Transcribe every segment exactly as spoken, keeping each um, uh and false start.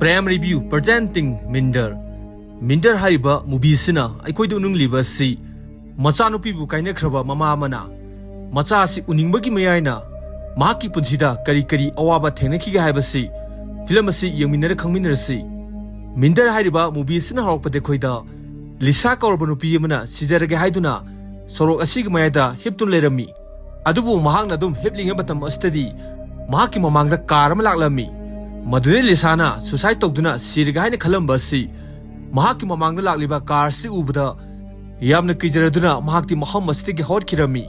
Prem Review presenting Minder. Minder ꯍꯥꯏꯔꯤꯕ movie ꯑꯁꯤꯅ ꯑꯩꯈꯣꯏꯗ ꯎꯅꯤꯡꯂꯤꯕ ꯑꯁꯤ ꯃꯆꯥꯅꯨꯄꯤꯕꯨ ꯀꯥꯏꯅꯈ꯭ꯔꯕ ꯃꯃꯥ ꯑꯃꯅ ꯃꯆꯥ ꯑꯁꯤ ꯎꯅꯤꯡꯕꯒꯤ ꯃꯌꯥꯏꯅ ꯃꯍꯥꯛꯀꯤ ꯄꯨꯟꯁꯤꯗ ꯀꯔꯤ ꯀꯔꯤ ꯑꯋꯥꯕ ꯊꯦꯡꯅꯈꯤꯒꯦ ꯍꯥꯏꯕꯁꯤ film ꯑꯁꯤ ꯌꯦꯡꯃꯤꯟꯅꯔ ꯈꯪꯃꯤꯟꯅꯔꯁꯤ꯫ Minder ꯍꯥꯏꯔꯤꯕ movie ꯑꯁꯤꯅ ꯍꯧꯔꯛꯄꯗ ꯑꯩꯈꯣꯏꯗ ꯂꯤꯁꯥ ꯀꯧꯔꯕ ꯅꯨꯄꯤ ꯑꯃꯅ ꯁꯤꯖꯔꯒꯦ ꯍꯥꯏꯗꯨꯅ ꯁꯣꯔꯣꯛ ꯑꯁꯤꯒꯤ ꯃꯌꯥꯏꯗ ꯍꯤꯞꯇꯨꯅ ꯂꯩꯔꯝꯃꯤ꯫ ꯑꯗꯨꯕꯨ ꯃꯍꯥꯛꯅ ꯑꯗꯨꯝ ꯍꯤꯞꯂꯤꯉꯩ ꯃꯇꯝ ꯑꯁꯤꯗꯗꯤ ꯃꯍꯥꯛꯀꯤ ꯃꯃꯥꯡꯗ car ꯑꯃ ꯂꯥꯛꯂꯝꯃꯤ꯫ ꯃꯗꯨꯗꯩ ꯂꯤꯁꯥꯅ suicide ꯇꯧꯗꯨꯅ ꯁꯤꯔꯒꯦ ꯍꯥꯏꯅ ꯈꯜꯂꯝꯕ ꯑꯁꯤ ꯃꯍꯥꯛꯀꯤ ꯃꯃꯥꯡꯗ ꯂꯥꯛꯂꯤꯕ car ꯑꯁꯤ ꯎꯕꯗ ꯌꯥꯝꯅ ꯀꯤꯖꯔꯗꯨꯅ ꯃꯍꯥꯛꯇꯤ ꯃꯐꯝ ꯑꯁꯤꯗꯒꯤ ꯍꯧꯒꯠꯈꯤꯔꯝꯃꯤ꯫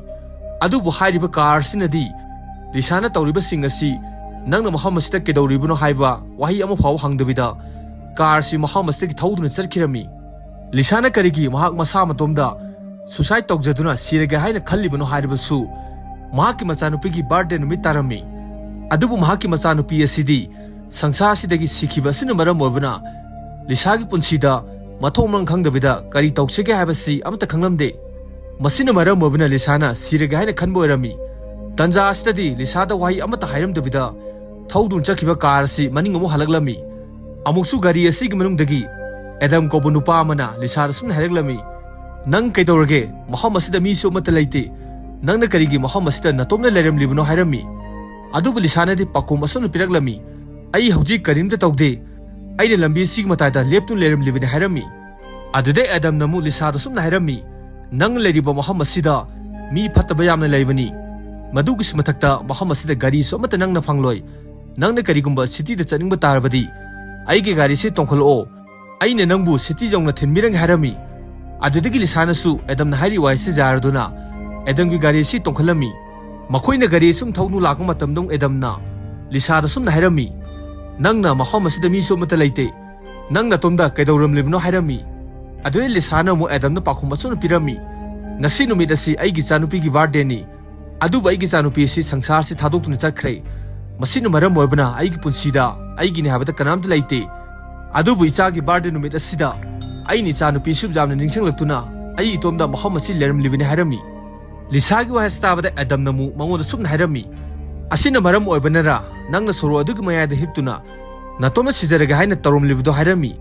ꯑꯗꯨꯕꯨ ꯍꯥꯏꯔꯤꯕ car ꯑꯁꯤꯅꯗꯤ ꯂꯤꯁꯥꯅ ꯇꯧꯔꯤꯕꯁꯤꯡ ꯑꯁꯤ ꯅꯪꯅ ꯃꯐꯝ ꯑꯁꯤꯗ ꯀꯩꯗꯧꯔꯤꯕꯅꯣ ꯍꯥꯏꯕ ꯋꯥꯍꯩ ꯑꯃ ꯐꯥꯎꯕ ꯍꯪꯗꯕꯤꯗ car ꯑꯁꯤ ꯃꯐꯝ ꯑꯁꯤꯗꯒꯤ ꯊꯧꯗꯨꯅ ꯆꯠꯈꯤꯔꯝꯃꯤ꯫ ꯂꯤꯁꯥꯅ ꯀꯔꯤꯒꯤ ꯃꯍꯥꯛ ꯃꯁꯥ ꯃꯇꯣꯝꯗ suicide ꯇꯧꯖꯗꯨꯅ ꯁꯤꯔꯒꯦ ꯍꯥꯏꯅ ꯈꯜꯂꯤꯕꯅꯣ ꯍꯥꯏꯔꯕꯁꯨ ꯃꯍꯥꯛꯀꯤ ꯃꯆꯥꯅꯨꯄꯤꯒꯤ birthday ꯅꯨꯃꯤꯠ ꯇꯥꯔꯝꯃꯤ꯫ ꯑꯗꯨꯕꯨ ꯃꯍꯥꯛꯀꯤ ꯃꯆꯥꯅꯨꯄꯤ ꯑꯁꯤꯗꯤ ꯁꯪꯁꯥꯔꯁꯤꯗꯒꯤ ꯁꯤꯈꯤꯕ ꯑꯁꯤꯅ ꯃꯔꯝ ꯑꯣꯏꯕꯅ ꯂꯤꯁꯥꯒꯤ ꯄꯨꯟꯁꯤꯗ ꯃꯊꯣꯡ ꯃꯔꯝ ꯈꯪꯗꯕꯤꯗ ꯀꯔꯤ ꯇꯧꯁꯤꯒꯦ ꯍꯥꯏꯕꯁꯤ ꯑꯃꯠꯇ ꯈꯪꯂꯝꯗꯦ꯫ ꯃꯁꯤꯅ ꯃꯔꯝ ꯑꯣꯏꯕꯅ ꯂꯤꯁꯥꯅ ꯁꯤꯔꯒꯦ ꯍꯥꯏꯅ ꯈꯟꯕ ꯑꯣꯏꯔꯝꯃꯤ꯫ ꯇꯟꯖꯥ ꯑꯁꯤꯗꯗꯤ ꯂꯤꯁꯥꯗ ꯋꯥꯍꯩ ꯑꯃꯠꯇ ꯍꯥꯏꯔꯝꯗꯕꯤꯗ ꯊꯧꯗꯨꯅ ꯆꯠꯈꯤꯕ car ꯑꯁꯤ ꯃꯅꯤꯡ ꯑꯃꯨꯛ ꯍꯜꯂꯛꯂꯝꯃꯤ꯫ ꯑꯃꯨꯛꯁꯨ ꯒꯥꯔꯤ ꯑꯁꯤꯒꯤ ꯃꯅꯨꯡꯗꯒꯤ ꯑꯦꯗꯝ ꯀꯧꯕ ꯅꯨꯄꯥ ꯑꯃꯅ ꯂꯤꯁꯥꯗ ꯁꯨꯝꯅ ꯍꯥꯏꯔꯛꯂꯝꯃꯤ, "ꯅꯪ ꯀꯩꯗꯧꯔꯒꯦ? ꯃꯐꯝ ꯑꯁꯤꯗ ꯃꯤꯁꯨ ꯑꯃꯠꯇ ꯂꯩꯇꯦ꯫ ꯅꯪꯅ ꯀꯔꯤꯒꯤ ꯃꯐꯝ ꯑꯁꯤꯗ ꯅꯇꯣꯝꯅ ꯂꯩꯔꯝꯂꯤꯕꯅꯣ?" ꯍꯥꯏꯔꯝꯃꯤ꯫ ꯑꯗꯨꯕꯨ ꯂꯤꯁꯥꯅꯗꯤ ꯄꯥꯎꯈꯨꯝ ꯑꯁꯨꯝꯅ ꯄꯤꯔꯛꯂꯝꯃꯤ, "ꯑꯩ ꯍꯧꯖꯤꯛ ꯀꯔꯤꯝꯇ ꯇꯧꯗꯦ꯫ ꯑꯩꯅ ꯂꯝꯕꯤ ꯑꯁꯤꯒꯤ ꯃꯇꯥꯏꯗ ꯂꯦꯞꯇꯨꯅ ꯂꯩꯔꯝꯂꯤꯕꯅꯤ" ꯍꯥꯏꯔꯝꯃꯤ꯫ ꯑꯗꯨꯗꯩ ꯑꯦꯗꯝꯅ ꯑꯃꯨꯛ ꯂꯤꯁꯥꯗ ꯁꯨꯝꯅ ꯍꯥꯏꯔꯝꯃꯤ, "ꯅꯪ ꯂꯩꯔꯤꯕ ꯃꯐꯝ ꯑꯁꯤꯗ ꯃꯤ ꯐꯠꯇꯕ ꯌꯥꯝꯅ ꯂꯩꯕꯅꯤ꯫ ꯃꯗꯨꯒꯤꯁꯨ ꯃꯊꯛꯇ ꯃꯐꯝ ꯑꯁꯤꯗ ꯒꯥꯔꯤꯁꯨ ꯑꯃꯠꯇ ꯅꯪꯅ ꯐꯪꯂꯣꯏ꯫ ꯅꯪꯅ ꯀꯔꯤꯒꯨꯝꯕ cityꯗ ꯆꯠꯅꯤꯡꯕ ꯇꯥꯔꯕꯗꯤ ꯑꯩꯒꯤ ꯒꯥꯔꯤꯁꯤ ꯇꯣꯡꯈꯠꯂꯛꯑꯣ꯫ ꯑꯩꯅ ꯅꯪꯕꯨ city ꯌꯧꯅ ꯊꯤꯟꯕꯤꯔꯒꯦ" ꯍꯥꯏꯔꯝꯃꯤ꯫ ꯑꯗꯨꯗꯒꯤ ꯂꯤꯁꯥꯅꯁꯨ ꯑꯦꯗꯝꯅ ꯍꯥꯏꯔꯤ ꯋꯥꯍꯩꯁꯤ ꯌꯥꯔꯗꯨꯅ ꯑꯦꯗꯝꯒꯤ ꯒꯥꯔꯤ ꯑꯁꯤ ꯇꯣꯡꯈꯠꯂꯝꯃꯤ꯫ ꯃꯈꯣꯏꯅ ꯒꯥꯔꯤ ꯑꯁꯨꯝ ꯊꯧꯗꯨꯅ ꯂꯥꯛꯄ ꯃꯇꯝꯗ ꯑꯃꯨꯛ ꯑꯦꯗꯝꯅ ꯂꯤꯁꯥꯗ ꯁꯨꯝꯅ ꯍꯥꯏꯔꯝꯃꯤ, "ꯅꯪꯅ ꯃꯐꯝ ꯑꯁꯤꯗ ꯃꯤꯁꯨ ꯑꯃꯠꯇ ꯂꯩꯇꯦ꯫ ꯅꯪ ꯅꯇꯣꯝꯗ ꯀꯩꯗꯧꯔꯝꯂꯤꯕꯅꯣ?" ꯍꯥꯏꯔꯝꯃꯤ꯫ ꯑꯗꯨꯗꯩ ꯂꯤꯁꯥꯅ ꯑꯃꯨꯛ ꯑꯦꯗꯝꯗ ꯄꯥꯎꯈꯨꯝ ꯑꯁꯨꯝꯅ ꯄꯤꯔꯝꯃꯤ, "ꯉꯁꯤ ꯅꯨꯃꯤꯠ ꯑꯁꯤ ꯑꯩꯒꯤ ꯏꯆꯥꯅꯨꯄꯤꯒꯤ birthdayꯅꯤ꯫ ꯑꯗꯨꯕꯨ ꯑꯩꯒꯤ ꯏꯆꯥꯅꯨꯄꯤ ꯑꯁꯤ ꯁꯪꯁꯥꯔꯁꯤ ꯊꯥꯗꯣꯛꯇꯨꯅ ꯆꯠꯈ꯭ꯔꯦ꯫ ꯃꯁꯤꯅ ꯃꯔꯝ ꯑꯣꯏꯕꯅ ꯑꯩꯒꯤ ꯄꯨꯟꯁꯤꯗ ꯑꯩꯒꯤꯅꯤ ꯍꯥꯏꯕꯗ ꯀꯅꯥꯝꯇ ꯂꯩꯇꯦ꯫ ꯑꯗꯨꯕꯨ ꯏꯆꯥꯒꯤ birthday ꯅꯨꯃꯤꯠ ꯑꯁꯤꯗ ꯑꯩꯅ ꯏꯆꯥꯅꯨꯄꯤ ꯑꯁꯨꯛ ꯌꯥꯝꯅ ꯅꯤꯡꯁꯤꯡꯂꯛꯇꯨꯅ ꯑꯩ ꯏꯇꯣꯝꯗ ꯃꯐꯝ ꯑꯁꯤ ꯂꯩꯔꯝꯂꯤꯕꯅꯤ" ꯍꯥꯏꯔꯝꯃꯤ꯫ ꯂꯤꯁꯥꯒꯤ ꯋꯥꯍꯩ ꯑꯁꯤ ꯇꯥꯕꯗ ꯑꯦꯗꯝꯅ ꯑꯃꯨꯛ ꯃꯉꯣꯟꯗ ꯁꯨꯝꯅ ꯍꯥꯏꯔꯝꯃꯤ, "ꯑꯁꯤꯅ ꯃꯔꯝ ꯑꯣꯏꯕꯅꯔ ꯅꯪꯅ ꯁꯣꯔꯣꯛ ꯑꯗꯨꯒꯤ ꯃꯌꯥꯏꯗ ꯍꯤꯞꯇꯨꯅ "ꯅꯇꯣꯝꯅ ꯁꯤꯖꯔꯒꯦ ꯍꯥꯏꯅ ꯇꯧꯔꯝꯂꯤꯕꯗꯣ?" ꯍꯥꯏꯔꯝꯃꯤ꯫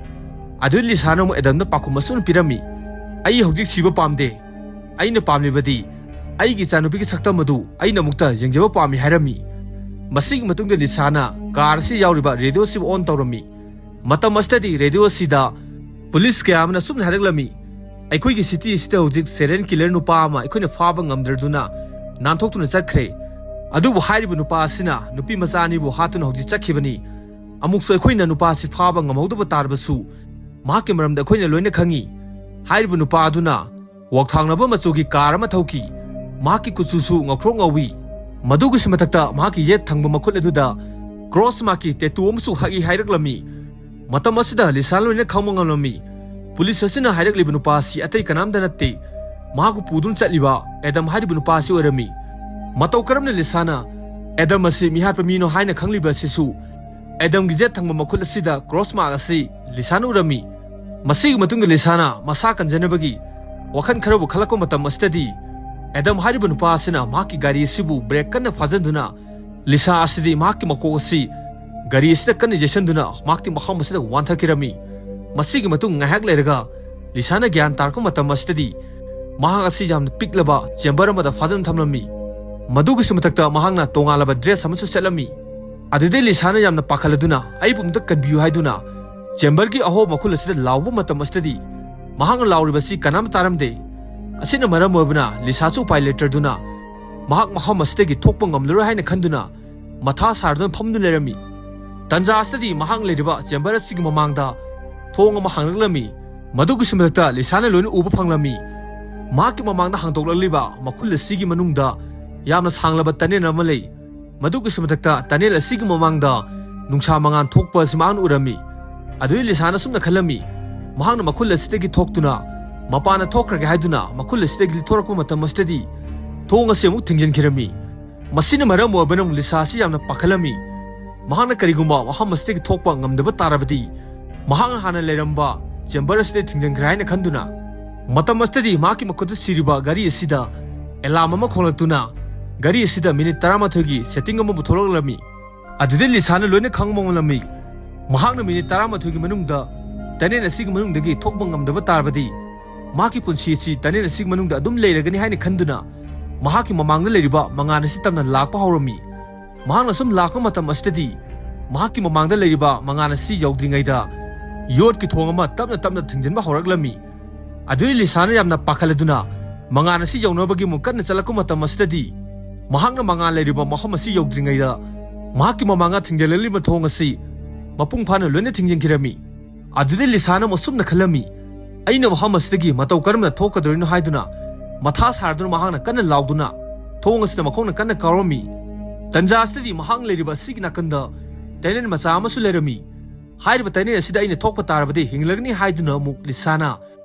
ꯑꯗꯨ ꯂꯤꯁꯥꯅ ꯑꯃꯨꯛ ꯑꯦꯗꯝꯗ ꯄꯥꯎꯈꯨꯝ ꯑꯁꯨꯝꯅ ꯄꯤꯔꯝꯃꯤ, "ꯑꯩ ꯍꯧꯖꯤꯛ ꯁꯤꯕ ꯄꯥꯝꯗꯦ꯫ ꯑꯩꯅ ꯄꯥꯝꯂꯤꯕꯗꯤ ꯑꯩꯒꯤ ꯏꯆꯥꯅꯨꯄꯤꯒꯤ ꯁꯛꯇꯝ ꯑꯗꯨ ꯑꯩꯅ ꯑꯃꯨꯛꯇ ꯌꯦꯡꯖꯕ ꯄꯥꯝꯃꯤ" ꯍꯥꯏꯔꯝꯃꯤ꯫ ꯃꯁꯤꯒꯤ ꯃꯇꯨꯡꯗ ꯂꯤꯁꯥꯅ ꯀꯥꯔ ꯑꯁꯤ ꯌꯥꯎꯔꯤꯕ ꯔꯦꯗꯤꯑꯣ ꯑꯁꯤꯕꯨ ꯑꯣꯟ ꯇꯧꯔꯝꯃꯤ꯫ ꯃꯇꯝ ꯑꯁꯤꯗꯗꯤ ꯔꯦꯗꯤꯑꯣ ꯑꯁꯤꯗ ꯄꯨꯂꯤꯁ ꯀꯌꯥ ꯑꯃꯅ ꯑꯁꯨꯝꯅ ꯍꯥꯏꯔꯛꯂꯝꯃꯤ, "ꯑꯩꯈꯣꯏꯒꯤ ꯁꯤꯇꯤ ꯑꯁꯤꯗ ꯍꯧꯖꯤꯛ ꯁꯦꯔꯤꯌꯦꯜ ꯀꯤꯂꯔ ꯅꯨꯄꯥ ꯑꯃ ꯑꯩꯈꯣꯏꯅ ꯐꯥꯕ ꯉꯝꯗ꯭ꯔꯗꯨꯅ ꯅꯥꯟꯊꯣꯛꯇꯨꯅ ꯆꯠꯈ꯭ꯔꯦ꯫ ꯑꯗꯨꯕꯨ ꯍꯥꯏꯔꯤꯕ ꯅꯨꯄꯥ ꯑꯁꯤꯅ ꯅꯨꯄꯤ ꯃꯆꯥ ꯑꯅꯤꯕꯨ ꯍꯥꯠꯇꯨꯅ ꯍꯧꯖꯤꯛ ꯆꯠꯈꯤꯕꯅꯤ꯫ ꯑꯃꯨꯛꯁꯨ ꯑꯩꯈꯣꯏꯅ ꯅꯨꯄꯥ ꯑꯁꯤ ꯐꯥꯕ ꯉꯝꯍꯧꯗꯕ ꯇꯥꯔꯕꯁꯨ, ꯃꯍꯥꯛꯀꯤ ꯃꯔꯝꯗ ꯑꯩꯈꯣꯏꯅ ꯂꯣꯏꯅ ꯈꯪꯏ꯫" ꯍꯥꯏꯔꯤꯕ ꯅꯨꯄꯥ ꯑꯗꯨꯅ ꯋꯥꯎꯊꯥꯡꯅꯕ ꯃꯆꯨꯒꯤ ꯀꯥꯔ ꯑꯃ ꯊꯧꯈꯤ꯫ ꯃꯍꯥꯛꯀꯤ ꯀꯨꯆꯨꯁꯨ ꯉꯧꯊ꯭ꯔꯣꯛ ꯉꯧꯏ꯫ ꯃꯗꯨꯒꯤꯁꯨ ꯃꯊꯛꯇ ꯃꯍꯥꯛꯀꯤ ꯌꯦꯠ ꯊꯪꯕ ꯃꯈꯨꯠ ꯑꯗꯨꯗ ꯀ꯭ꯔꯣꯁ ꯃꯥꯔꯛꯀꯤ ꯇꯦꯇꯨ ꯑꯃꯁꯨ ꯍꯛꯏ ꯍꯥꯏꯔꯛꯂꯝꯃꯤ꯫ ꯃꯇꯝ ꯑꯁꯤꯗ ꯂꯤꯁꯥ ꯂꯣꯏꯅ ꯈꯪꯕ ꯉꯝꯂꯝꯃꯤ꯫ ꯄꯨꯂꯤꯁ ꯑꯁꯤꯅ ꯍꯥꯏꯔꯛꯂꯤꯕ ꯅꯨꯄꯥ ꯑꯁꯤ ꯑꯇꯩ ꯀꯅꯥꯝꯇ ꯅꯠꯇꯦ, ꯃꯍꯥꯛꯄꯨ ꯄꯨꯗꯨꯅ ꯆꯠꯂꯤꯕ ꯑꯦꯗꯝ ꯍꯥꯏꯔꯤꯕ ꯅꯨꯄꯥ ꯑꯁꯤ ꯑꯣꯏꯔꯝꯃꯤ꯫ ꯃꯇꯧ ꯀꯔꯝꯅ ꯂꯤꯁꯥꯅ ꯑꯦꯗꯝ ꯑꯁꯤ ꯃꯤꯍꯥꯠꯄ ꯃꯤꯅꯣ ꯍꯥꯏꯅ ꯈꯪꯂꯤꯕ ꯑꯁꯤꯁꯨ ꯑꯦꯗꯝꯒꯤ ꯌꯦꯠ ꯊꯪꯕ ꯃꯈꯨꯠ ꯑꯁꯤꯗ ꯀ꯭ꯔꯣꯁ ꯃꯥꯔꯛ ꯑꯁꯤ ꯂꯤꯁꯥꯅ ꯎꯔꯝꯃꯤ꯫ ꯃꯁꯤꯒꯤ ꯃꯇꯨꯡꯗ ꯂꯤꯁꯥꯅ ꯃꯁꯥ ꯀꯟꯖꯅꯕꯒꯤ ꯋꯥꯈꯜ ꯈꯔꯕꯨ ꯈꯜꯂꯛꯄ ꯃꯇꯝ ꯑꯁꯤꯗꯗꯤ, ꯑꯦꯗꯝ ꯍꯥꯏꯔꯤꯕ ꯅꯨꯄꯥ ꯑꯁꯤꯅ ꯃꯍꯥꯛꯀꯤ ꯒꯥꯔꯤ ꯑꯁꯤꯕꯨ ꯕ꯭ꯔꯦꯛ ꯀꯟꯅ ꯐꯥꯖꯤꯟꯗꯨꯅ, ꯂꯤꯁꯥ ꯑꯁꯤꯗꯤ ꯃꯍꯥꯛꯀꯤ ꯃꯀꯣꯛ ꯑꯁꯤ ꯒꯥꯔꯤ ꯑꯁꯤꯗ ꯀꯟꯅ ꯌꯩꯁꯟꯗꯨꯅ ꯃꯍꯥꯛꯇꯤ ꯃꯐꯝ ꯑꯁꯤꯗ ꯋꯥꯟꯊꯈꯤꯔꯝꯃꯤ꯫ ꯃꯁꯤꯒꯤ ꯃꯇꯨꯡ ꯉꯥꯏꯍꯥꯛ ꯂꯩꯔꯒ ꯂꯤꯁꯥꯅ ꯒ꯭ꯌꯥꯟ ꯇꯥꯔꯛꯄ ꯃꯇꯝ ꯑꯁꯤꯗꯗꯤ, ꯃꯍꯥꯛ ꯑꯁꯤ ꯌꯥꯝꯅ ꯄꯤꯛꯂꯕ ꯆꯦꯝꯕꯔ ꯑꯃꯗ ꯐꯥꯖꯤꯟ ꯊꯝꯂꯝꯃꯤ꯫ ꯃꯗꯨꯒꯤꯁꯨ ꯃꯊꯛꯇ ꯃꯍꯥꯛꯅ ꯇꯣꯉꯥꯟꯂꯕ ꯗ꯭ꯔꯦꯁ ꯑꯃꯁꯨ ꯁꯦꯠꯂꯝꯃꯤ꯫ ꯑꯗꯨꯗꯩ ꯂꯤꯁꯥꯅ ꯌꯥꯝꯅ ꯄꯥꯈꯠꯂꯗꯨꯅ, "ꯑꯩꯕꯨ ꯑꯃꯨꯛꯇ ꯀꯟꯕꯤꯌꯨ" ꯍꯥꯏꯗꯨꯅ ꯆꯦꯝꯕꯔꯒꯤ ꯑꯍꯣꯕ ꯃꯈꯨꯜ ꯑꯁꯤꯗ ꯂꯥꯎꯕ ꯃꯇꯝ ꯑꯁꯤꯗꯗꯤ, ꯃꯍꯥꯛꯅ ꯂꯥꯎꯔꯤꯕꯁꯤ ꯀꯅꯥꯝ ꯇꯥꯔꯝꯗꯦ꯫ ꯑꯁꯤꯅ ꯃꯔꯝ ꯑꯣꯏꯕꯅ ꯂꯤꯁꯥꯁꯨ ꯎꯄꯥꯏ ꯂꯩꯇ꯭ꯔꯗꯨꯅ, ꯃꯍꯥꯛ ꯃꯐꯝ ꯑꯁꯤꯗꯒꯤ ꯊꯣꯛꯄ ꯉꯝꯂꯔꯣꯏ ꯍꯥꯏꯅ ꯈꯟꯗꯨꯅ ꯃꯊꯥ ꯁꯥꯔꯗꯨꯅ ꯐꯝꯗꯨꯅ ꯂꯩꯔꯝꯃꯤ꯫ ꯇꯟꯖꯥ ꯑꯁꯤꯗꯗꯤ ꯃꯍꯥꯛ ꯂꯩꯔꯤꯕ ꯆꯦꯝꯕꯔ ꯑꯁꯤꯒꯤ ꯃꯃꯥꯡꯗ ꯊꯣꯡ ꯑꯃ ꯍꯥꯡꯂꯛꯂꯝꯃꯤ꯫ ꯃꯗꯨꯒꯤꯁꯨ ꯃꯊꯛꯇ ꯂꯤꯁꯥꯅ ꯂꯣꯏꯅ ꯎꯕ ꯐꯪꯂꯝꯃꯤ꯫ ꯃꯍꯥꯛꯀꯤ ꯃꯃꯥꯡꯗ ꯍꯥꯡꯗꯣꯛꯂꯛꯂꯤꯕ ꯃꯈꯨꯜ ꯑꯁꯤꯒꯤ ꯃꯅꯨꯡꯗ ꯌꯥꯝꯅ ꯁꯥꯡꯂꯕ ꯇꯅꯦꯜ ꯑꯃ ꯂꯩ꯫ ꯃꯗꯨꯒꯤꯁꯨ ꯃꯊꯛꯇ ꯇꯅꯦꯜ ꯑꯁꯤꯒꯤ ꯃꯃꯥꯡꯗ ꯅꯨꯡꯁꯥ ꯃꯉꯥꯜ ꯊꯣꯛꯄ ꯑꯁꯤ ꯃꯍꯥꯛꯅ ꯎꯔꯝꯃꯤ꯫ ꯑꯗꯨꯗꯩ ꯂꯤꯁꯥꯅ ꯑꯁꯨꯝꯅ ꯈꯜꯂꯝꯃꯤ, ꯃꯍꯥꯛꯅ ꯃꯈꯨꯜ ꯑꯁꯤꯗꯒꯤ ꯊꯣꯛꯇꯨꯅ ꯃꯄꯥꯟꯗ ꯊꯣꯛꯈ꯭ꯔꯒꯦ ꯍꯥꯏꯗꯨꯅ ꯃꯈꯨꯜ ꯑꯁꯤꯗꯒꯤ ꯂꯤꯊꯣꯔꯛꯄ ꯃꯇꯝ ꯑꯁꯤꯗꯗꯤ ꯊꯣꯡ ꯑꯁꯤ ꯑꯃꯨꯛ ꯊꯤꯡꯖꯤꯟꯈꯤꯔꯝꯃꯤ꯫ ꯃꯁꯤꯅ ꯃꯔꯝ ꯑꯣꯏꯔꯕꯅ ꯑꯃꯨꯛ ꯂꯤꯁꯥ ꯑꯁꯤ ꯌꯥꯝꯅ ꯄꯥꯈꯠꯂꯝꯃꯤ꯫ ꯃꯍꯥꯛꯅ ꯀꯔꯤꯒꯨꯝꯕ ꯃꯐꯝ ꯑꯁꯤꯗꯒꯤ ꯊꯣꯛꯄ ꯉꯝꯗꯕ ꯇꯥꯔꯕꯗꯤ, ꯃꯍꯥꯛꯅ ꯍꯥꯟꯅ ꯂꯩꯔꯝꯕ ꯆꯦꯝꯕꯔ ꯑꯁꯤꯗ ꯊꯤꯡꯖꯤꯟꯈ꯭ꯔꯦ ꯍꯥꯏꯅ ꯈꯟꯗꯨꯅ, ꯃꯇꯝ ꯑꯁꯤꯗꯗꯤ ꯃꯍꯥꯛꯀꯤ ꯃꯈꯨꯠꯇ ꯁꯤꯔꯤꯕ ꯘꯔꯤ ꯑꯁꯤꯗ ꯑꯦꯂꯥꯝ ꯑꯃ ꯈꯣꯡꯂꯛꯇꯨꯅ, ꯘꯔꯤ ꯑꯁꯤꯗ ꯃꯤꯅꯤꯠ ꯇꯔꯥꯃꯥꯊꯣꯏꯒꯤ ꯁꯦꯇꯤꯡ ꯑꯃꯕꯨ ꯊꯣꯛꯂꯛꯂꯝꯃꯤ꯫ ꯑꯗꯨꯗꯩ ꯂꯤꯁꯥꯅ ꯂꯣꯏꯅ ꯈꯪꯕ ꯉꯝꯂꯝꯃꯤ꯫ ꯃꯍꯥꯛꯅ ꯃꯤꯅꯤꯠ ꯇꯔꯥꯃꯥꯊꯣꯏꯒꯤ ꯃꯅꯨꯡꯗ ꯇꯅꯦꯜ ꯑꯁꯤꯒꯤ ꯃꯅꯨꯡꯗꯒꯤ ꯊꯣꯛꯄ ꯉꯝꯗꯕ ꯇꯥꯔꯕꯗꯤ, ꯃꯍꯥꯛꯀꯤ ꯄꯨꯟꯁꯤ ꯑꯁꯤ ꯇꯅꯦꯜ ꯑꯁꯤꯒꯤ ꯃꯅꯨꯡꯗ ꯑꯗꯨꯝ ꯂꯩꯔꯒꯅꯤ ꯍꯥꯏꯅ ꯈꯟꯗꯨꯅ, ꯃꯍꯥꯛꯀꯤ ꯃꯃꯥꯡꯗ ꯂꯩꯔꯤꯕ ꯃꯉꯥꯜ ꯑꯁꯤ ꯇꯞꯅ ꯂꯥꯛꯄ ꯍꯧꯔꯝꯃꯤ꯫ ꯃꯍꯥꯛꯅ ꯁꯨꯝ ꯂꯥꯛꯄ ꯃꯇꯝ ꯑꯁꯤꯗꯗꯤ, ꯃꯍꯥꯛꯀꯤ ꯃꯃꯥꯡꯗ ꯂꯩꯔꯤꯕ ꯃꯉꯥꯜ ꯑꯁꯤ ꯌꯧꯗ꯭ꯔꯤꯉꯩꯗ, ꯌꯣꯠꯀꯤ ꯊꯣꯡ ꯑꯃ ꯇꯞꯅ ꯇꯞꯅ ꯊꯤꯡꯖꯤꯟꯕ ꯍꯧꯔꯛꯂꯝꯃꯤ꯫ ꯑꯗꯨꯗꯤ ꯂꯤꯁꯥꯅ ꯌꯥꯝꯅ ꯄꯥꯈꯠꯂꯗꯨꯅ, ꯃꯉꯥꯜ ꯑꯁꯤ ꯌꯧꯅꯕꯒꯤ ꯑꯃꯨꯛ ꯀꯟꯅ ꯆꯠꯂꯛꯄ ꯃꯇꯝ ꯑꯁꯤꯗꯗꯤ, ꯃꯍꯥꯛꯅ ꯃꯉꯥꯜ ꯂꯩꯔꯤꯕ ꯃꯐꯝ ꯑꯁꯤ ꯌꯧꯗ꯭ꯔꯤꯉꯩꯗ, ꯃꯍꯥꯛꯀꯤ ꯃꯃꯥꯡꯗ ꯊꯤꯡꯖꯤꯜꯂꯛꯂꯤꯕ ꯊꯣꯡ ꯑꯁꯤ ꯃꯄꯨꯡ ꯐꯥꯅ ꯂꯣꯏꯅ ꯊꯤꯡꯖꯤꯟꯈꯤꯔꯝꯃꯤ꯫ ꯑꯗꯨꯗꯤ ꯂꯤꯁꯥꯅ ꯑꯃꯨꯛ ꯑꯁꯨꯝꯅ ꯈꯜꯂꯝꯃꯤ, "ꯑꯩꯅ ꯃꯐꯝ ꯑꯁꯤꯗꯒꯤ ꯃꯇꯧ ꯀꯔꯝꯅ ꯊꯣꯛꯀꯗꯧꯔꯤꯅꯣ?" ꯍꯥꯏꯗꯨꯅ ꯃꯊꯥ ꯁꯥꯔꯗꯨꯅ ꯃꯍꯥꯛꯅ ꯀꯟꯅ ꯂꯥꯎꯗꯨꯅ ꯊꯣꯡ ꯑꯁꯤꯗ ꯃꯈꯣꯡꯅ ꯀꯟꯅ ꯀꯥꯎꯔꯝꯃꯤ꯫ ꯇꯟꯖꯥ ꯑꯁꯤꯗꯗꯤ ꯃꯍꯥꯛ ꯂꯩꯔꯤꯕ ꯑꯁꯤꯒꯤ ꯅꯥꯀꯟꯗ ꯇꯅꯦꯜ ꯃꯆꯥ ꯑꯃꯁꯨ ꯂꯩꯔꯝꯃꯤ꯫ ꯍꯥꯏꯔꯤꯕ ꯇꯅꯦꯜ ꯑꯁꯤꯗ ꯑꯩꯅ ꯊꯣꯛꯄ ꯇꯥꯔꯕꯗꯤ ꯍꯤꯡꯂꯒꯅꯤ ꯍꯥꯏꯗꯨꯅ ꯑꯃꯨꯛ ꯂꯤꯁꯥꯅ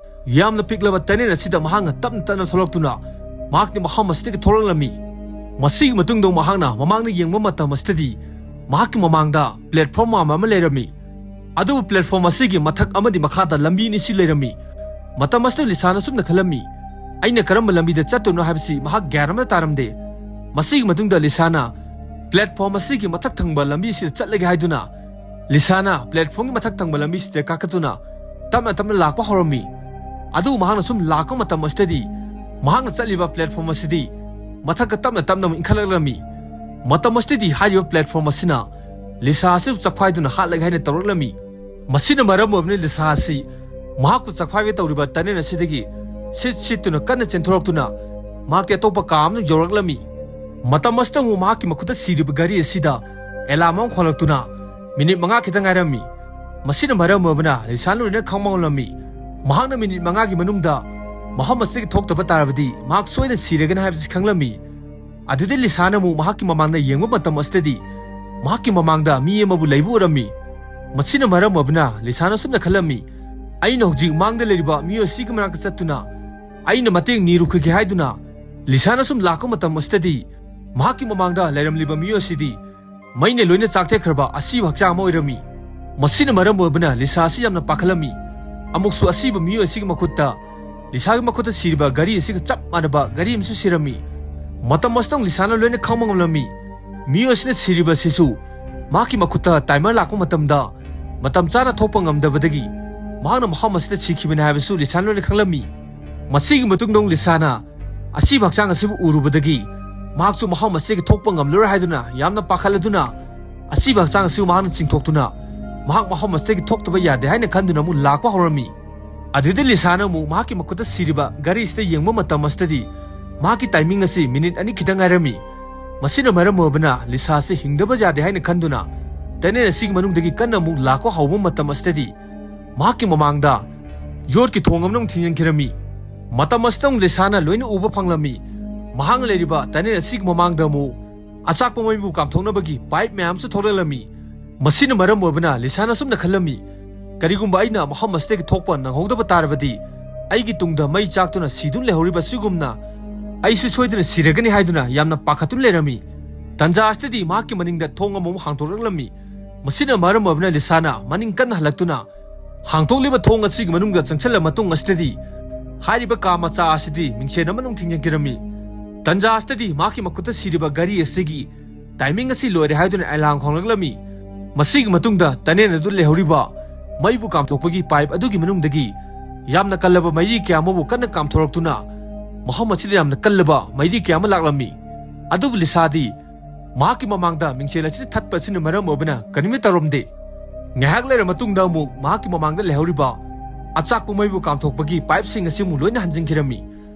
ꯌꯥꯝꯅ ꯄꯤꯛꯂꯕ ꯇꯅꯦꯜ ꯑꯁꯤꯗ ꯃꯍꯥꯛꯅ ꯇꯞꯅ ꯇꯞꯅ ꯊꯣꯛꯂꯛꯇꯨꯅ ꯃꯍꯥꯛꯇꯤ ꯃꯐꯝ ꯑꯁꯤꯗꯒꯤ ꯊꯣꯛꯂꯛꯂꯝꯃꯤ꯫ ꯃꯁꯤꯒꯤ ꯃꯇꯨꯡꯗ ꯃꯍꯥꯛꯅ ꯃꯃꯥꯡꯗ ꯌꯦꯡꯕ ꯃꯇꯝ ꯑꯁꯤꯗꯗꯤ ꯃꯍꯥꯛꯀꯤ ꯃꯃꯥꯡꯗ ꯄ꯭ꯂꯦꯠꯐꯣꯝ ꯋꯥꯡꯕ ꯑꯃ ꯂꯩꯔꯝꯃꯤ꯫ ꯑꯗꯨꯕꯨ ꯄ꯭ꯂꯦꯠꯐꯣꯝ ꯑꯁꯤꯒꯤ ꯃꯊꯛ ꯑꯃꯗꯤ ꯃꯈꯥꯗ ꯂꯝꯕꯤ ꯑꯅꯤꯁꯤ ꯂꯩꯔꯝꯃꯤ꯫ ꯃꯇꯝ ꯑꯁꯤꯗ ꯂꯤꯁꯥꯅ ꯁꯨꯝꯅ ꯈꯜꯂꯝꯃꯤ, "ꯑꯩꯅ ꯀꯔꯝꯕ ꯂꯝꯕꯤꯗ ꯆꯠꯇꯣꯏꯅꯣ ꯍꯥꯏꯕꯁꯤ ꯃꯍꯥꯛ ꯒ꯭ꯌꯥꯟ ꯑꯃ ꯇꯥꯔꯝꯗꯦ"꯫ ꯃꯁꯤꯒꯤ ꯃꯇꯨꯡꯗ ꯂꯤꯁꯥꯅ ꯄ꯭ꯂꯦꯠꯐꯣꯝ ꯑꯁꯤꯒꯤ ꯃꯊꯛ ꯊꯪꯕ ꯂꯝꯕꯤ ꯑꯁꯤꯗ ꯆꯠꯂꯒꯦ ꯍꯥꯏꯗꯨꯅ ꯂꯤꯁꯥꯅ ꯄ꯭ꯂꯦꯠꯐꯣꯝꯒꯤ ꯃꯊꯛ ꯊꯪꯕ ꯂꯝꯕꯤꯁꯤꯗ ꯀꯥꯈꯠꯇꯨꯅ ꯇꯞꯅ ꯇꯞꯅ ꯂꯥꯛꯄ ꯍꯧꯔꯝꯃꯤ꯫ ꯑꯗꯨꯕꯨ ꯃꯍꯥꯛꯅ ꯁꯨꯝ ꯂꯥꯛꯄ ꯃꯇꯝ ꯑꯁꯤꯗꯗꯤ ꯃꯍꯥꯛꯅ ꯆꯠꯂꯤꯕ ꯄ꯭ꯂꯦꯠꯐꯣꯝ ꯑꯁꯤꯗꯤ ꯃꯊꯛꯇ ꯇꯞꯅ ꯇꯞꯅ ꯑꯃꯨꯛ ꯏꯟꯈꯠꯂꯛꯂꯝꯃꯤ꯫ ꯃꯇꯝ ꯑꯁꯤꯗꯗꯤ ꯍꯥꯏꯔꯤꯕ ꯄ꯭ꯂꯦꯠꯐꯣꯝ ꯑꯁꯤꯅ ꯂꯤꯁꯥ ꯑꯁꯤꯕꯨ ꯆꯥꯛꯈ꯭ꯋꯥꯏꯗꯨꯅ ꯍꯥꯠꯂꯒꯦ ꯍꯥꯏꯅ ꯇꯧꯔꯛꯂꯝꯃꯤ꯫ ꯃꯁꯤꯅ ꯃꯔꯝ ꯑꯣꯏꯕꯅ ꯂꯤꯁꯥ ꯑꯁꯤ ꯃꯍꯥꯛꯄꯨ ꯆꯥꯛꯈ꯭ꯋꯥꯏꯒꯦ ꯇꯧꯔꯤꯕ ꯇꯅꯦꯜ ꯑꯁꯤꯗꯒꯤ ꯁꯤꯠ ꯁꯤꯠꯇꯨꯅ ꯀꯟꯅ ꯆꯦꯟꯊꯣꯔꯛꯇꯨꯅ ꯃꯍꯥꯛꯇꯤ ꯑꯇꯣꯞꯄ ꯀꯥ ꯑꯃꯗ ꯌꯧꯔꯛꯂꯝꯃꯤ꯫ ꯃꯇꯝ ꯑꯁꯤꯗ ꯑꯃꯨꯛ ꯃꯍꯥꯛꯀꯤ ꯃꯈꯨꯠꯇ ꯁꯤꯔꯤꯕ ꯘꯔꯤ ꯑꯁꯤꯗ ꯑꯦꯂꯥꯝ ꯑꯃ ꯈꯣꯡꯂꯛꯇꯨꯅ ꯃꯤꯅꯤꯠ ꯃꯉꯥ ꯈꯤꯇꯪ ꯉꯥꯏꯔꯝꯃꯤ꯫ ꯃꯁꯤꯅ ꯃꯔꯝ ꯑꯣꯏꯕꯅ ꯂꯤꯁꯥꯅ ꯂꯣꯏꯅ ꯈꯪꯕ ꯉꯝꯂꯝꯃꯤ꯫ ꯃꯍꯥꯛꯅ ꯃꯤꯅꯤꯠ ꯃꯉꯥꯒꯤ ꯃꯅꯨꯡꯗ ꯃꯐꯝ ꯑꯁꯤꯗꯒꯤ ꯊꯣꯛꯇꯕ ꯇꯥꯔꯕꯗꯤ ꯃꯍꯥꯛ ꯁꯣꯏꯗꯅ ꯁꯤꯔꯒꯅꯤ ꯍꯥꯏꯕꯁꯤ ꯈꯪꯂꯝꯃꯤ꯫ ꯑꯗꯨꯗꯤ ꯂꯤꯁꯥꯅ ꯑꯃꯨꯛ ꯃꯍꯥꯛꯀꯤ ꯃꯃꯥꯡꯗ ꯌꯦꯡꯕ ꯃꯇꯝ ꯑꯁꯤꯗꯗꯤ ꯃꯍꯥꯛꯀꯤ ꯃꯃꯥꯡꯗ ꯃꯤ ꯑꯃꯕꯨ ꯂꯩꯕ ꯎꯔꯝꯃꯤ꯫ ꯃꯁꯤꯅ ꯃꯔꯝ ꯑꯣꯏꯕꯅ ꯂꯤꯁꯥꯅ ꯁꯨꯝꯅ ꯈꯜꯂꯝꯃꯤ, "ꯑꯩꯅ ꯍꯧꯖꯤꯛ ꯃꯥꯡꯗ ꯂꯩꯔꯤꯕ ꯃꯤꯑꯣꯏ ꯑꯁꯤꯒꯤ ꯃꯅꯥꯛꯇ ꯆꯠꯇꯨꯅ ꯑꯩꯅ ꯃꯇꯦꯡ ꯅꯤꯔꯨꯈꯤꯒꯦ" ꯍꯥꯏꯗꯨꯅ ꯂꯤꯁꯥꯅ ꯁꯨꯝ ꯂꯥꯛꯄ ꯃꯇꯝ ꯑꯁꯤꯗꯗꯤ ꯃꯍꯥꯛꯀꯤ ꯃꯃꯥꯡꯗ ꯂꯩꯔꯝꯂꯤꯕ ꯃꯤꯑꯣꯏ ꯑꯁꯤꯗꯤ ꯃꯩꯅ ꯂꯣꯏꯅ ꯆꯥꯛꯊꯦꯛꯈ꯭ꯔꯕ ꯑꯁꯤꯕ ꯍꯛꯆꯥꯡ ꯑꯃ ꯑꯣꯏꯔꯝꯃꯤ꯫ ꯃꯁꯤꯅ ꯃꯔꯝ ꯑꯣꯏꯕꯅ ꯂꯤꯁꯥ ꯑꯁꯤ ꯌꯥꯝꯅ ꯄꯥꯈꯠꯂꯝꯃꯤ꯫ ꯑꯃꯨꯛꯁꯨ ꯑꯁꯤꯕ ꯃꯤꯑꯣꯏ ꯑꯁꯤꯒꯤ ꯃꯈꯨꯠꯇ ꯂꯤꯁꯥꯒꯤ ꯃꯈꯨꯠꯇ ꯁꯤꯔꯤꯕ ꯘꯔꯤ ꯑꯁꯤꯒ ꯆꯞ ꯃꯥꯟꯅꯕ ꯘꯔꯤ ꯑꯃꯁꯨ ꯁꯤꯔꯝꯃꯤ꯫ ꯃꯇꯝ ꯑꯁꯤꯗ ꯂꯤꯁꯥꯅ ꯂꯣꯏꯅ ꯈꯪꯕ ꯉꯝꯂꯝꯃꯤ꯫ ꯃꯤꯑꯣꯏ ꯑꯁꯤꯅ ꯁꯤꯔꯤꯕ ꯑꯁꯤꯁꯨ ꯃꯍꯥꯛꯀꯤ ꯃꯈꯨꯠꯇ ꯇꯥꯏꯃꯔ ꯂꯥꯛꯄ ꯃꯇꯝꯗ ꯃꯇꯝ ꯆꯥꯅ ꯊꯣꯛꯄ ꯉꯝꯗꯕꯗꯒꯤ ꯃꯍꯥꯛꯅ ꯃꯐꯝ ꯑꯁꯤꯗ ꯁꯤꯈꯤꯕꯅꯤ ꯍꯥꯏꯕꯁꯨ ꯂꯤꯁꯥꯅ ꯂꯣꯏꯅ ꯈꯪꯂꯝꯃꯤ꯫ ꯃꯁꯤꯒꯤ ꯃꯇꯨꯡꯗ ꯑꯃꯨꯛ ꯂꯤꯁꯥꯅ ꯑꯁꯤꯕ ꯍꯛꯆꯥꯡ ꯑꯁꯤꯕꯨ ꯎꯔꯨꯕꯗꯒꯤ ꯃꯍꯥꯛꯁꯨ ꯃꯐꯝ ꯑꯁꯤꯗꯒꯤ ꯊꯣꯛꯄ ꯉꯝꯂꯔꯣꯏ ꯍꯥꯏꯗꯨꯅ ꯌꯥꯝꯅ ꯄꯥꯈꯠꯂꯗꯨꯅ ꯑꯁꯤꯕ ꯍꯛꯆꯥꯡ ꯑꯁꯤꯕꯨ ꯃꯍꯥꯛꯅ ꯆꯤꯡꯊꯣꯛꯇꯨꯅ ꯃꯍꯥꯛ ꯃꯐꯝ ꯑꯁꯤꯗꯒꯤ ꯊꯣꯛꯇꯕ ꯌꯥꯗꯦ ꯍꯥꯏꯅ ꯈꯟꯗꯨꯅ ꯑꯃꯨꯛ ꯂꯥꯛꯄ ꯍꯧꯔꯝꯃꯤ꯫ ꯑꯗꯨꯗ ꯂꯤꯁꯥꯅ ꯑꯃꯨꯛ ꯃꯍꯥꯛꯀꯤ ꯃꯈꯨꯠꯇ ꯁꯤꯔꯤꯕ ꯘꯔꯤꯁꯤꯗ ꯌꯦꯡꯕ ꯃꯇꯝ ꯑꯁꯤꯗꯗꯤ ꯃꯍꯥꯛꯀꯤ ꯇꯥꯏꯃꯤꯡ ꯑꯁꯤ ꯃꯤꯅꯤꯠ ꯑꯅꯤ ꯈꯤꯇꯪ ꯉꯥꯏꯔꯝꯃꯤ꯫ ꯃꯁꯤꯅ ꯃꯔꯝ ꯑꯣꯏꯕꯅ ꯂꯤꯁꯥ ꯑꯁꯤ ꯍꯤꯡꯗꯕ ꯌꯥꯗꯦ ꯍꯥꯏꯅ ꯈꯟꯗꯨꯅ ꯇꯅꯦꯜ ꯑꯁꯤꯒꯤ ꯃꯅꯨꯡꯗꯒꯤ ꯀꯟꯅ ꯑꯃꯨꯛ ꯂꯥꯛꯄ ꯍꯧꯕ ꯃꯇꯝ ꯑꯁꯤꯗꯗꯤ ꯃꯍꯥꯛꯀꯤ ꯃꯃꯥꯡꯗ ꯌꯣꯠꯀꯤ ꯊꯣꯡ ꯑꯃꯅ ꯑꯃꯨꯛ ꯊꯤꯡꯖꯤꯟꯈꯤꯔꯝꯃꯤ꯫ ꯃꯇꯝ ꯑꯁꯤꯗ ꯑꯃꯨꯛ ꯂꯤꯁꯥꯅ ꯂꯣꯏꯅ ꯎꯕ ꯐꯪꯂꯝꯃꯤ꯫ ꯃꯍꯥꯛꯅ ꯂꯩꯔꯤꯕ ꯇꯅꯦꯜ ꯑꯁꯤꯒꯤ ꯃꯃꯥꯡꯗ ꯑꯃꯨꯛ ꯑꯆꯥꯛꯄ ꯃꯩꯕꯨ ꯀꯥꯝꯊꯣꯛꯅꯕꯒꯤ ꯄꯥꯏꯞ ꯃꯌꯥꯝꯁꯨ ꯊꯣꯛꯂꯛꯂꯝꯃꯤ꯫ ꯃꯁꯤꯅ ꯃꯔꯝ ꯑꯣꯏꯕꯅ ꯂꯤꯁꯥꯅ ꯑꯁꯨꯝꯅ ꯈꯜꯂꯝꯃꯤ, "ꯀꯔꯤꯒꯨꯝꯕ ꯑꯩꯅ ꯃꯐꯝ ꯑꯁꯤꯗꯒꯤ ꯊꯣꯛꯄ ꯅꯪꯍꯧꯗꯕ ꯇꯥꯔꯕꯗꯤ ꯑꯩꯒꯤ ꯇꯨꯡꯗ ꯃꯩ ꯆꯥꯛꯇꯨꯅ ꯁꯤꯗꯨꯅ ꯂꯩꯍꯧꯔꯤꯕ ꯑꯁꯤꯒꯨꯝꯅ ꯑꯩꯁꯨ ꯁꯣꯏꯗꯅ ꯁꯤꯔꯒꯅꯤ" ꯍꯥꯏꯗꯨꯅ ꯌꯥꯝꯅ ꯄꯥꯈꯠꯇꯨꯅ ꯂꯩꯔꯝꯃꯤ꯫ ꯇꯟꯖꯥ ꯑꯁꯤꯗꯗꯤ ꯃꯍꯥꯛꯀꯤ ꯃꯅꯤꯡꯗ ꯊꯣꯡ ꯑꯃꯃꯨꯛ ꯍꯥꯡꯗꯣꯔꯛꯂꯝꯃꯤ꯫ ꯃꯁꯤꯅ ꯃꯔꯝ ꯑꯣꯏꯕꯅ ꯂꯤꯁꯥꯅ ꯃꯅꯤꯡ ꯀꯟꯅ ꯍꯜꯂꯛꯇꯨꯅ ꯍꯥꯡꯗꯣꯛꯂꯤꯕ ꯊꯣꯡ ꯑꯁꯤꯒꯤ ꯃꯅꯨꯡꯗ ꯆꯪꯁꯤꯜꯂ ꯃꯇꯨꯡ ꯑꯁꯤꯗꯗꯤ ꯍꯥꯏꯔꯤꯕ ꯀꯥ ꯃꯆꯥ ꯑꯁꯤꯗꯤ ꯃꯤꯡꯁꯦꯟ ꯑꯃꯅ ꯊꯤꯡꯖꯤꯟꯈꯤꯔꯝꯃꯤ꯫ ꯇꯟꯖꯥ ꯑꯁꯤꯗꯗꯤ ꯃꯍꯥꯛꯀꯤ ꯃꯈꯨꯠꯇ ꯁꯤꯔꯤꯕ ꯘꯔꯤ ꯑꯁꯤꯒꯤ ꯇꯥꯏꯃꯤꯡ ꯑꯁꯤ ꯂꯣꯏꯔꯦ ꯍꯥꯏꯗꯨꯅ ꯑꯦꯂꯥꯔꯝ ꯈꯣꯡꯂꯛꯂꯝꯃꯤ꯫ ꯃꯁꯤꯒꯤ ꯃꯇꯨꯡꯗ ꯇꯅꯦꯜ ꯑꯗꯨ ꯂꯩꯍꯧꯔꯤꯕ ꯃꯩꯕꯨ ꯀꯥꯝꯊꯣꯛꯄꯒꯤ ꯄꯥꯏꯞ ꯑꯗꯨꯒꯤ ꯃꯅꯨꯡꯗꯒꯤ ꯌꯥꯝꯅ ꯀꯜꯂꯕ ꯃꯩꯔꯤ ꯀꯌꯥ ꯑꯃꯕꯨ ꯀꯟꯅ ꯀꯥꯝꯊꯣꯔꯛꯇꯨꯅ ꯃꯐꯝ ꯑꯁꯤꯗ ꯌꯥꯝꯅ ꯀꯜꯂꯕ ꯃꯩꯔꯤ ꯀꯌꯥ ꯑꯃ ꯂꯥꯛꯂꯝꯃꯤ꯫ ꯑꯗꯨꯕꯨ ꯂꯤꯁꯥꯗꯤ ꯃꯍꯥꯛꯀꯤ ꯃꯃꯥꯡꯗ ꯃꯤꯡꯁꯦꯜ ꯑꯁꯤꯅ ꯊꯠꯄ ꯑꯁꯤꯅ ꯃꯔꯝ ꯑꯣꯏꯕꯅ ꯀꯔꯤꯝꯇ ꯇꯧꯔꯝꯗꯦ꯫ ꯉꯥꯏꯍꯥꯛ ꯂꯩꯔ ꯃꯇꯨꯡꯗ ꯑꯃꯨꯛ ꯃꯍꯥꯛꯀꯤ ꯃꯃꯥꯡꯗ ꯂꯩꯍꯧꯔꯤꯕ ꯑꯆꯥꯛꯄ ꯃꯩꯕꯨ ꯀꯥꯝꯊꯣꯛꯄꯒꯤ ꯄꯥꯏꯞꯁꯤꯡ ꯑꯁꯤ ꯑꯃꯨꯛ ꯂꯣꯏꯅ ꯍꯟꯖꯤꯟꯈꯤꯔꯝꯃꯤ꯫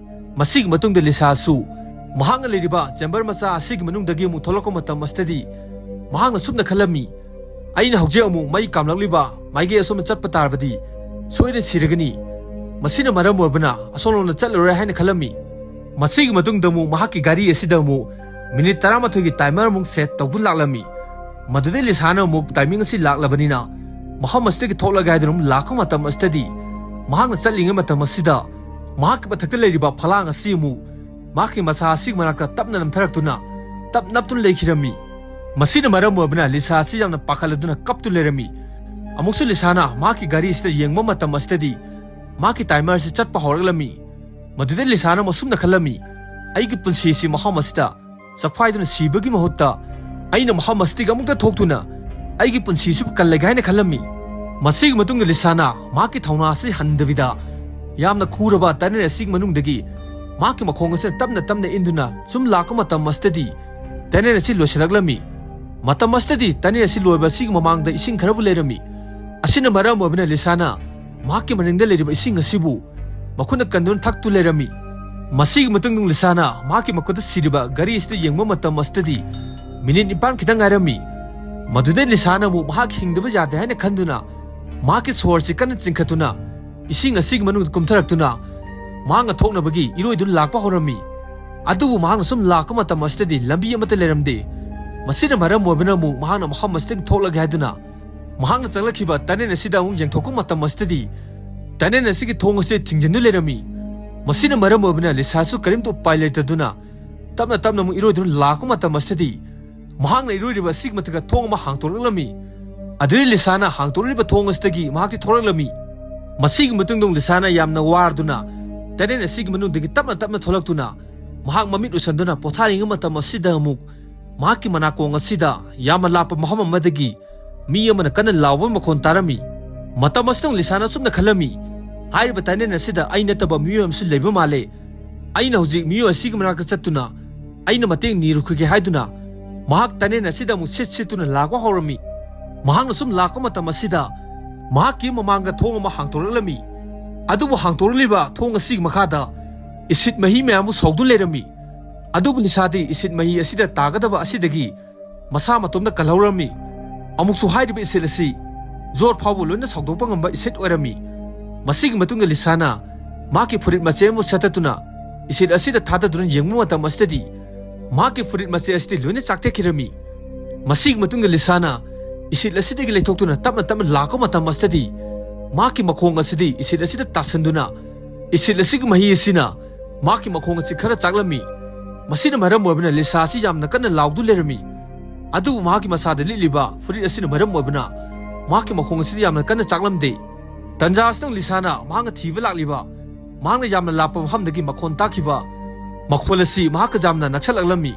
ꯃꯁꯤꯒꯤ ꯃꯇꯨꯡꯗ ꯂꯤꯁꯥꯁꯨ ꯃꯍꯥꯛꯅ ꯂꯩꯔꯤꯕ ꯆꯦꯝꯕꯔ ꯃꯆꯥ ꯑꯁꯤꯒꯤ ꯃꯅꯨꯡꯗꯒꯤ ꯑꯃꯨꯛ ꯊꯣꯛꯂꯛꯄ ꯃꯇꯝ ꯑꯁꯤꯗꯗꯤ ꯃꯍꯥꯛꯅ ꯁꯨꯝꯅ ꯈꯜꯂꯝꯃꯤ, "ꯑꯩꯅ ꯍꯧꯖꯤꯛ ꯑꯃꯨꯛ ꯃꯩ ꯀꯥꯝꯂꯛꯂꯤꯕ ꯃꯥꯏꯀꯩ ꯑꯁꯣꯝꯗ ꯆꯠꯄ ꯇꯥꯔꯕꯗꯤ ꯁꯣꯏꯗꯅ ꯁꯤꯔꯒꯅꯤ꯫ ꯃꯁꯤꯅ ꯃꯔꯝ ꯑꯣꯏꯕꯅ ꯑꯁꯣꯝꯂꯣꯝꯗ ꯆꯠꯂꯔꯣꯏ" ꯍꯥꯏꯅ ꯈꯜꯂꯝꯃꯤ꯫ ꯃꯁꯤꯒꯤ ꯃꯇꯨꯡꯗ ꯑꯃꯨꯛ ꯃꯍꯥꯛꯀꯤ ꯒꯥꯔꯤ ꯑꯁꯤꯗ ꯑꯃꯨꯛ ꯃꯤꯅꯤꯠ ꯇꯔꯥꯃꯥꯊꯣꯏꯒꯤ ꯇꯥꯏꯃꯔ ꯑꯃꯨꯛ ꯁꯦꯠ ꯇꯧꯗꯨꯅ ꯂꯥꯛꯂꯝꯃꯤ꯫ ꯃꯗꯨꯗꯩ ꯂꯤꯁꯥꯅ ꯑꯃꯨꯛ ꯇꯥꯏꯃꯤꯡ ꯑꯁꯤ ꯂꯥꯛꯂꯕꯅꯤꯅ ꯃꯐꯝ ꯑꯁꯤꯗꯒꯤ ꯊꯣꯛꯂꯒꯦ ꯍꯥꯏꯗꯨꯅ ꯑꯃꯨꯛ ꯂꯥꯛꯄ ꯃꯇꯝ ꯑꯁꯤꯗꯗꯤ ꯃꯍꯥꯛꯅ ꯆꯠꯂꯤꯉꯩ ꯃꯇꯝ ꯑꯁꯤꯗ ꯃꯍꯥꯛꯀꯤ ꯃꯊꯛꯇ ꯂꯩꯔꯤꯕ ꯐꯂꯥꯡ ꯑꯁꯤ ꯑꯃꯨꯛ ꯃꯍꯥꯛꯀꯤ ꯃꯁꯥ ꯑꯁꯤꯒꯤ ꯃꯅꯥꯛꯇ ꯇꯞꯅ ꯅꯝꯊꯔꯛꯇꯨꯅ ꯇꯞ ꯅꯞꯇꯨꯅ ꯂꯩꯈꯤꯔꯝꯃꯤ꯫ ꯃꯁꯤꯅ ꯃꯔꯝ ꯑꯣꯏꯕꯅ ꯂꯤꯁꯥ ꯑꯁꯤ ꯌꯥꯝꯅ ꯄꯥꯈꯠꯂꯗꯨꯅ ꯀꯞꯇꯨ ꯂꯩꯔꯝꯃꯤ꯫ ꯑꯃꯨꯛꯁꯨ ꯂꯤꯁꯥꯅ ꯃꯍꯥꯛꯀꯤ ꯒꯥꯔꯤ ꯑꯁꯤꯗ ꯌꯦꯡꯕ ꯃꯇꯝ ꯑꯁꯤꯗꯗꯤ ꯃꯍꯥꯛꯀꯤ ꯇꯥꯏꯃꯔ ꯑꯁꯤ ꯆꯠꯄ ꯍꯧꯔꯛꯂꯝꯃꯤ꯫ ꯃꯗꯨꯗ ꯂꯤꯁꯥꯅ ꯑꯃꯁꯨꯝꯅ ꯈꯜꯂꯝꯃꯤ, "ꯑꯩꯒꯤ ꯄꯨꯟꯁꯤꯁꯤ ꯃꯐꯝ ꯑꯁꯤꯗ ꯆꯥꯛꯐꯥꯏꯗꯨꯅ ꯁꯤꯕꯒꯤ ꯃꯍꯨꯠꯇ ꯑꯩꯅ ꯃꯐꯝ ꯑꯁꯤꯗꯒꯤ ꯑꯃꯨꯛꯇ ꯊꯣꯛꯇꯨꯅ ꯑꯩꯒꯤ ꯄꯨꯟꯁꯤꯁꯤꯕꯨ ꯀꯜꯂꯒꯦ" ꯍꯥꯏꯅ ꯈꯜꯂꯝꯃꯤ꯫ ꯃꯁꯤꯒꯤ ꯃꯇꯨꯡꯗ ꯂꯤꯁꯥꯅ ꯃꯍꯥꯛꯀꯤ ꯊꯧꯅꯥ ꯑꯁꯤ ꯍꯟꯗꯕꯤꯗ ꯌꯥꯝꯅ ꯈꯨꯔꯕ tunnel ꯑꯁꯤꯒꯤ ꯃꯅꯨꯡꯗꯒꯤ ꯃꯍꯥꯛꯀꯤ ꯃꯈꯣꯡ ꯑꯁꯤꯅ ꯇꯞꯅ ꯇꯞꯅ ꯏꯟꯗꯨꯅ ꯁꯨꯝ ꯂꯥꯛꯄ ꯃꯇꯝ ꯑꯁꯤꯗꯗꯤ tunnel ꯑꯁꯤ ꯂꯣꯏꯁꯤꯜꯂꯛꯂꯝꯃꯤ꯫ ꯃꯇꯝ ꯑꯁꯤꯗꯗꯤ tunnel ꯑꯁꯤ ꯂꯣꯏꯕ ꯑꯁꯤꯒꯤ ꯃꯃꯥꯡꯗ ꯏꯁꯤꯡ ꯈꯔꯕꯨ ꯂꯩꯔꯝꯃꯤ꯫ ꯑꯁꯤꯅ ꯃꯔꯝ ꯑꯣꯏꯕꯅ ꯂꯤꯁꯥꯅ ꯃꯍꯥꯛꯀꯤ ꯃꯅꯤꯡꯗ ꯂꯩꯔꯤꯕ ꯏꯁꯤꯡ ꯑꯁꯤꯕꯨ ꯃꯈꯨꯠꯅ ꯀꯟꯗꯨꯅ ꯊꯛꯇꯨ ꯂꯩꯔꯝꯃꯤ꯫ ꯃꯁꯤꯒꯤ ꯃꯇꯨꯡꯗ ꯂꯤꯁꯥꯅ ꯃꯍꯥꯛꯀꯤ ꯃꯈꯨꯠꯇ ꯁꯤꯔꯤꯕ ꯘꯔꯤ ꯑꯁꯤꯗ ꯌꯦꯡꯕ ꯃꯇꯝ ꯑꯁꯤꯗꯗꯤ ꯃꯤꯅꯤꯠ ꯅꯤꯄꯥꯟ ꯈꯤꯇꯪ ꯉꯥꯏꯔꯝꯃꯤ꯫ ꯃꯗꯨꯗꯩ ꯂꯤꯁꯥꯅ ꯑꯃꯨꯛ ꯃꯍꯥꯛ ꯍꯤꯡꯗꯕ ꯌꯥꯗꯦ ꯍꯥꯏꯅ ꯈꯟꯗꯨꯅ ꯃꯍꯥꯛꯀꯤ ꯁꯣꯔꯁꯤ ꯀꯟꯅ ꯆꯤꯡꯈꯠꯇꯨꯅ ꯏꯁꯤꯡ ꯑꯁꯤꯒꯤ ꯃꯅꯨꯡꯗ ꯀꯨꯝꯊꯔꯛꯇꯨꯅ ꯃꯍꯥꯛꯅ ꯊꯣꯛꯅꯕꯒꯤ ꯏꯔꯣꯏꯗꯨꯅ ꯂꯥꯛꯄ ꯍꯧꯔꯝꯃꯤ꯫ ꯑꯗꯨꯕꯨ ꯃꯍꯥꯛꯅ ꯁꯨꯝ ꯂꯥꯛꯄ ꯃꯇꯝ ꯑꯁꯤꯗꯗꯤ ꯂꯝꯕꯤ ꯑꯃꯠꯇ ꯂꯩꯔꯝꯗꯦ꯫ ꯃꯁꯤꯅ ꯃꯔꯝ ꯑꯣꯏꯕꯅ ꯑꯃꯨꯛ ꯃꯍꯥꯛꯅ ꯃꯐꯝ ꯑꯁꯤꯗꯒꯤ ꯊꯣꯛꯂꯒꯦ ꯍꯥꯏꯗꯨꯅ ꯃꯍꯥꯛꯅ ꯆꯪꯂꯛꯈꯤꯕ tunnel ꯑꯁꯤꯗ ꯑꯃꯨꯛ ꯌꯦꯡꯊꯣꯛꯄ ꯃꯇꯝ ꯑꯁꯤꯗꯗꯤ tunnel ꯑꯁꯤꯒꯤ ꯊꯣꯡ ꯑꯁꯤ ꯊꯤꯡꯖꯤꯟꯗꯨꯅ ꯂꯩꯔꯝꯃꯤ꯫ ꯃꯁꯤꯅ ꯃꯔꯝ ꯑꯣꯏꯕꯅ ꯂꯤꯁꯥꯁꯨ ꯀꯔꯤꯝꯇ ꯎꯄꯥꯏ ꯂꯩꯇꯗꯨꯅ ꯇꯞꯅ ꯇꯞꯅ ꯑꯃꯨꯛ ꯏꯔꯣꯏꯗꯨꯅ ꯂꯥꯛꯄ ꯃꯇꯝ ꯑꯁꯤꯗꯗꯤ ꯃꯍꯥꯛꯅ ꯏꯔꯣꯏꯔꯤꯕ ꯑꯁꯤꯒꯤ ꯃꯊꯛꯇ ꯊꯣꯡ ꯑꯃ ꯍꯥꯡꯗꯣꯔꯛꯂꯝꯃꯤ꯫ ꯑꯗꯨꯗꯩ ꯂꯤꯁꯥꯅ ꯍꯥꯡꯗꯣꯔꯛꯂꯤꯕ ꯊꯣꯡ ꯑꯁꯤꯗꯒꯤ ꯃꯍꯥꯛꯇꯤ ꯊꯣꯔꯛꯂꯝꯃꯤ꯫ ꯃꯁꯤꯒꯤ ꯃꯇꯨꯡꯗ ꯂꯤꯁꯥꯅ ꯌꯥꯝꯅ ꯋꯥꯔꯗꯨꯅ tunnel ꯑꯁꯤꯒꯤ ꯃꯅꯨꯡꯗꯒꯤ ꯇꯞꯅ ꯇꯞꯅ ꯊꯣꯛꯂꯛꯇꯨꯅ ꯃꯍꯥꯛ ꯃꯃꯤꯠ ꯎꯏꯁꯟꯗꯨꯅ ꯄꯣꯊꯥꯔꯤꯉꯩ ꯃꯇꯝ ꯑꯁꯤꯗ ꯑꯃꯨꯛ ꯃꯍꯥꯛꯀꯤ ꯃꯅꯥꯀꯣꯡ ꯑꯁꯤꯗ ꯌꯥꯝꯅ ꯂꯥꯞꯄ ꯃꯐꯝ ꯑꯃꯗꯒꯤ ꯃꯤ ꯑꯃꯅ ꯀꯟꯅ ꯂꯥꯎꯕ ꯃꯈꯣꯟ ꯇꯥꯔꯝꯃꯤ꯫ ꯃꯇꯝ ꯑꯁꯤꯗ ꯂꯤꯁꯥꯅ ꯑꯁꯨꯝꯅ ꯈꯜꯂꯝꯃꯤ, "ꯍꯥꯏꯔꯤꯕ tunnel ꯑꯁꯤꯗ ꯑꯩ ꯅꯠꯇꯕ ꯃꯤꯑꯣꯏ ꯑꯃꯁꯨ ꯂꯩꯕ ꯃꯥꯜꯂꯦ꯫ ꯑꯩꯅ ꯍꯧꯖꯤꯛ ꯃꯤꯑꯣꯏ ꯑꯁꯤꯒꯤ ꯃꯅꯥꯛꯇ ꯆꯠꯇꯨꯅ ꯑꯩꯅ ꯃꯇꯦꯡ ꯅꯤꯔꯨꯈꯤꯒꯦ" ꯍꯥꯏꯗꯨꯅ ꯃꯍꯥꯛ tunnel ꯑꯁꯤꯗ ꯑꯃꯨꯛ ꯁꯤꯠ ꯁꯤꯠꯇꯨꯅ ꯂꯥꯛꯄ ꯍꯧꯔꯝꯃꯤ꯫ ꯃꯍꯥꯛꯅ ꯁꯨꯝ ꯂꯥꯛꯄ ꯃꯇꯝ ꯑꯁꯤꯗ ꯃꯍꯥꯛꯀꯤ ꯃꯃꯥꯡꯗ ꯊꯣꯡ ꯑꯃ ꯍꯥꯡꯗꯣꯔꯛꯂꯝꯃꯤ꯫ ꯑꯗꯨꯕꯨ ꯍꯥꯡꯗꯣꯔꯛꯂꯤꯕ ꯊꯣꯡ ꯑꯁꯤꯒꯤ ꯃꯈꯥꯗ ꯏꯁꯤꯠ ꯃꯍꯤ ꯃꯌꯥꯝ ꯑꯃ ꯁꯧꯗꯨꯅ ꯂꯩꯔꯝꯃꯤ꯫ ꯑꯗꯨꯕꯨ ꯂꯤꯁꯥꯗꯤ ꯏꯁꯤꯠ ꯃꯍꯤ ꯑꯁꯤꯗ ꯇꯥꯒꯗꯕ ꯑꯁꯤꯗꯒꯤ ꯃꯁꯥ ꯃꯇꯣꯝꯇ ꯀꯜꯍꯧꯔꯝꯃꯤ꯫ ꯑꯃꯨꯛꯁꯨ ꯍꯥꯏꯔꯤꯕ ꯏꯁꯤꯠ ꯑꯁꯤ ꯌꯣꯠ ꯐꯥꯎꯕ ꯂꯣꯏꯅ ꯁꯧꯗꯣꯛꯄ ꯉꯝꯕ ꯏꯁꯤꯠ ꯑꯣꯏꯔꯝꯃꯤ꯫ ꯃꯁꯤꯒꯤ ꯃꯇꯨꯡꯗ ꯂꯤꯁꯥꯅ ꯃꯍꯥꯛꯀꯤ ꯐꯨꯔꯤꯠ ꯃꯆꯦ ꯑꯃ ꯁꯦꯠꯇꯠꯇꯨꯅ ꯏꯁꯤꯠ ꯑꯁꯤꯗ ꯊꯥꯗꯗꯨꯅ ꯌꯦꯡꯕ ꯃꯇꯝ ꯑꯁꯤꯗꯗꯤ ꯃꯍꯥꯛꯀꯤ ꯐꯨꯔꯤꯠ ꯃꯆꯦ ꯑꯁꯤꯗꯤ ꯂꯣꯏꯅ ꯆꯥꯛꯊꯦꯛꯈꯤꯔꯝꯃꯤ꯫ ꯃꯁꯤꯒꯤ ꯃꯇꯨꯡꯗ ꯂꯤꯁꯥꯅ ꯏꯁꯤꯠ ꯑꯁꯤꯗꯒꯤ ꯂꯩꯊꯣꯛꯇꯨꯅ ꯇꯞꯅ ꯇꯞꯅ ꯂꯥꯛꯄ ꯃꯇꯝ ꯑꯁꯤꯗꯗꯤ ꯃꯍꯥꯛꯀꯤ ꯃꯈꯣꯡ ꯑꯁꯤꯗꯤ ꯏꯁꯤꯠ ꯑꯁꯤꯗ ꯇꯥꯁꯟꯗꯨꯅ ꯏꯁꯤꯠ ꯑꯁꯤꯒꯤ ꯃꯍꯤ ꯑꯁꯤꯅ ꯃꯍꯥꯛꯀꯤ ꯃꯈꯣꯡ ꯑꯁꯤ ꯈꯔ ꯆꯥꯛꯂꯝꯃꯤ꯫ ꯃꯁꯤꯅ ꯃꯔꯝ ꯑꯣꯏꯕꯅ ꯂꯤꯁꯥ ꯑꯁꯤ ꯌꯥꯝꯅ ꯀꯟꯅ ꯂꯥꯎꯗꯨꯅ ꯂꯩꯔꯝꯃꯤ꯫ ꯑꯗꯨꯕꯨ ꯃꯍꯥꯛꯀꯤ ꯃꯁꯥꯗ ꯂꯤꯠꯂꯤꯕ ꯐꯨꯔꯤꯠ ꯑꯁꯤꯅ ꯃꯔꯝ ꯑꯣꯏꯕꯅ ꯃꯍꯥꯛꯀꯤ ꯃꯈꯣꯡ ꯑꯁꯤꯗ ꯌꯥꯝꯅ ꯀꯟꯅ ꯆꯥꯛꯂꯝꯗꯦ꯫ ꯇꯟꯖꯥ ꯑꯁꯤꯗ ꯂꯤꯁꯥꯅ ꯃꯍꯥꯛꯅ ꯊꯤꯕ ꯂꯥꯛꯂꯤꯕ ꯃꯍꯥꯛꯅ ꯌꯥꯝꯅ ꯂꯥꯞꯄ ꯃꯐꯝꯗꯒꯤ ꯃꯈꯣꯟ ꯇꯥꯈꯤꯕ ꯃꯈꯣꯜ ꯑꯁꯤ ꯃꯍꯥꯛꯀ ꯌꯥꯝꯅ ꯅꯛꯁꯜꯂꯛꯂꯝꯃꯤ꯫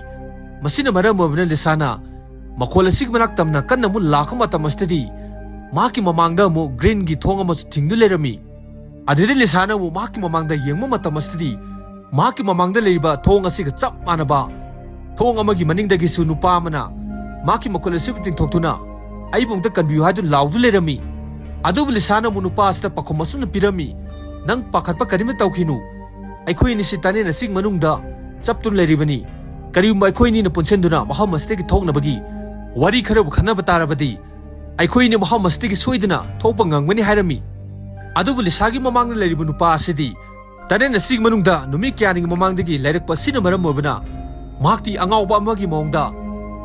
ꯃꯁꯤꯅ ꯃꯔꯝ ꯑꯣꯏꯕꯅ ꯂꯤꯁꯥꯅ ꯃꯈꯣꯜ ꯑꯁꯤꯒꯤ ꯃꯅꯥꯛ ꯇꯝꯅ ꯀꯟꯅ ꯑꯃꯨꯛ ꯂꯥꯛꯄ ꯃꯇꯝ ꯑꯁꯤꯗꯗꯤ ꯃꯍꯥꯛꯀꯤ ꯃꯃꯥꯡꯗ ꯑꯃꯨꯛ ꯒ꯭ꯔꯤꯟꯒꯤ ꯊꯣꯡ ꯑꯃꯁꯨ ꯊꯤꯡꯗꯨꯅ ꯂꯩꯔꯝꯃꯤ꯫ ꯑꯗꯨꯗ ꯂꯤꯁꯥꯅ ꯑꯃꯨꯛ ꯃꯍꯥꯛꯀꯤ ꯃꯃꯥꯡꯗ ꯌꯦꯡꯕ ꯃꯇꯝ ꯑꯁꯤꯗꯗꯤ, ꯃꯍꯥꯛꯀꯤ ꯃꯃꯥꯡꯗ ꯂꯩꯔꯤꯕ ꯊꯣꯡ ꯑꯁꯤꯒ ꯆꯞ ꯃꯥꯟꯅꯕ ꯊꯣꯡ ꯑꯃꯒꯤ ꯃꯅꯤꯡꯗꯒꯤꯁꯨ ꯅꯨꯄꯥ ꯑꯃꯅ ꯃꯍꯥꯛꯀꯤ ꯃꯈꯨꯠ ꯑꯁꯤꯕꯨ ꯇꯤꯡꯊꯣꯛꯇꯨꯅ, "ꯑꯩꯕꯨ ꯑꯃꯨꯛꯇ ꯀꯟꯕꯤꯌꯨ" ꯍꯥꯏꯗꯨꯅ ꯂꯥꯎꯗꯨꯅ ꯂꯩꯔꯝꯃꯤ꯫ ꯑꯗꯨꯕꯨ ꯂꯤꯁꯥꯅ ꯑꯃꯨꯛ ꯅꯨꯄꯥ ꯑꯁꯤꯗ ꯄꯥꯎꯈꯨꯝ ꯑꯁꯨꯝꯅ ꯄꯤꯔꯝꯃꯤ, "ꯅꯪ ꯄꯥꯈꯠꯄ ꯀꯔꯤꯃꯠ ꯇꯧꯈꯤꯅꯨ꯫ ꯑꯩꯈꯣꯏ ꯑꯅꯤꯁꯤ ꯇꯔꯦꯠꯅ ꯆꯤꯡ ꯃꯅꯨꯡꯗ ꯆꯞꯇꯨꯅ ꯂꯩꯔꯤꯕꯅꯤ꯫ ꯀꯔꯤꯒꯨꯝꯕ ꯑꯩꯈꯣꯏ ꯑꯅꯤꯅ ꯄꯨꯟꯁꯤꯟꯗꯨꯅ ꯃꯐꯝ ꯑꯁꯤꯗꯒꯤ ꯊꯣꯛꯅꯕꯒꯤ ꯋꯥꯔꯤ ꯈꯔꯕꯨ ꯈꯟꯅꯕ ꯇꯥꯔꯕꯗꯤ, ꯑꯩꯈꯣꯏ ꯑꯅꯤ ꯃꯐꯝ ꯑꯁꯤꯗꯒꯤ ꯁꯣꯏꯗꯅ ꯊꯣꯛꯄ ꯉꯝꯒꯅꯤ" ꯍꯥꯏꯔꯝꯃꯤ꯫ ꯑꯗꯨꯕꯨ ꯂꯤꯁꯥꯒꯤ ꯃꯃꯥꯡꯗ ꯂꯩꯔꯤꯕ ꯅꯨꯄꯥ ꯑꯁꯤꯗꯤ ꯇꯔꯦꯠꯅ ꯆꯤꯡ ꯃꯅꯨꯡꯗ ꯅꯨꯃꯤꯠ ꯀꯌꯥꯅꯤꯒꯤ ꯃꯃꯥꯡꯗꯒꯤ ꯂꯩꯔꯛꯄ ꯑꯁꯤꯅ ꯃꯔꯝ ꯑꯣꯏꯕꯅ, ꯃꯍꯥꯛꯇꯤ ꯑꯉꯥꯎꯕ ꯑꯃꯒꯤ ꯃꯑꯣꯡꯗ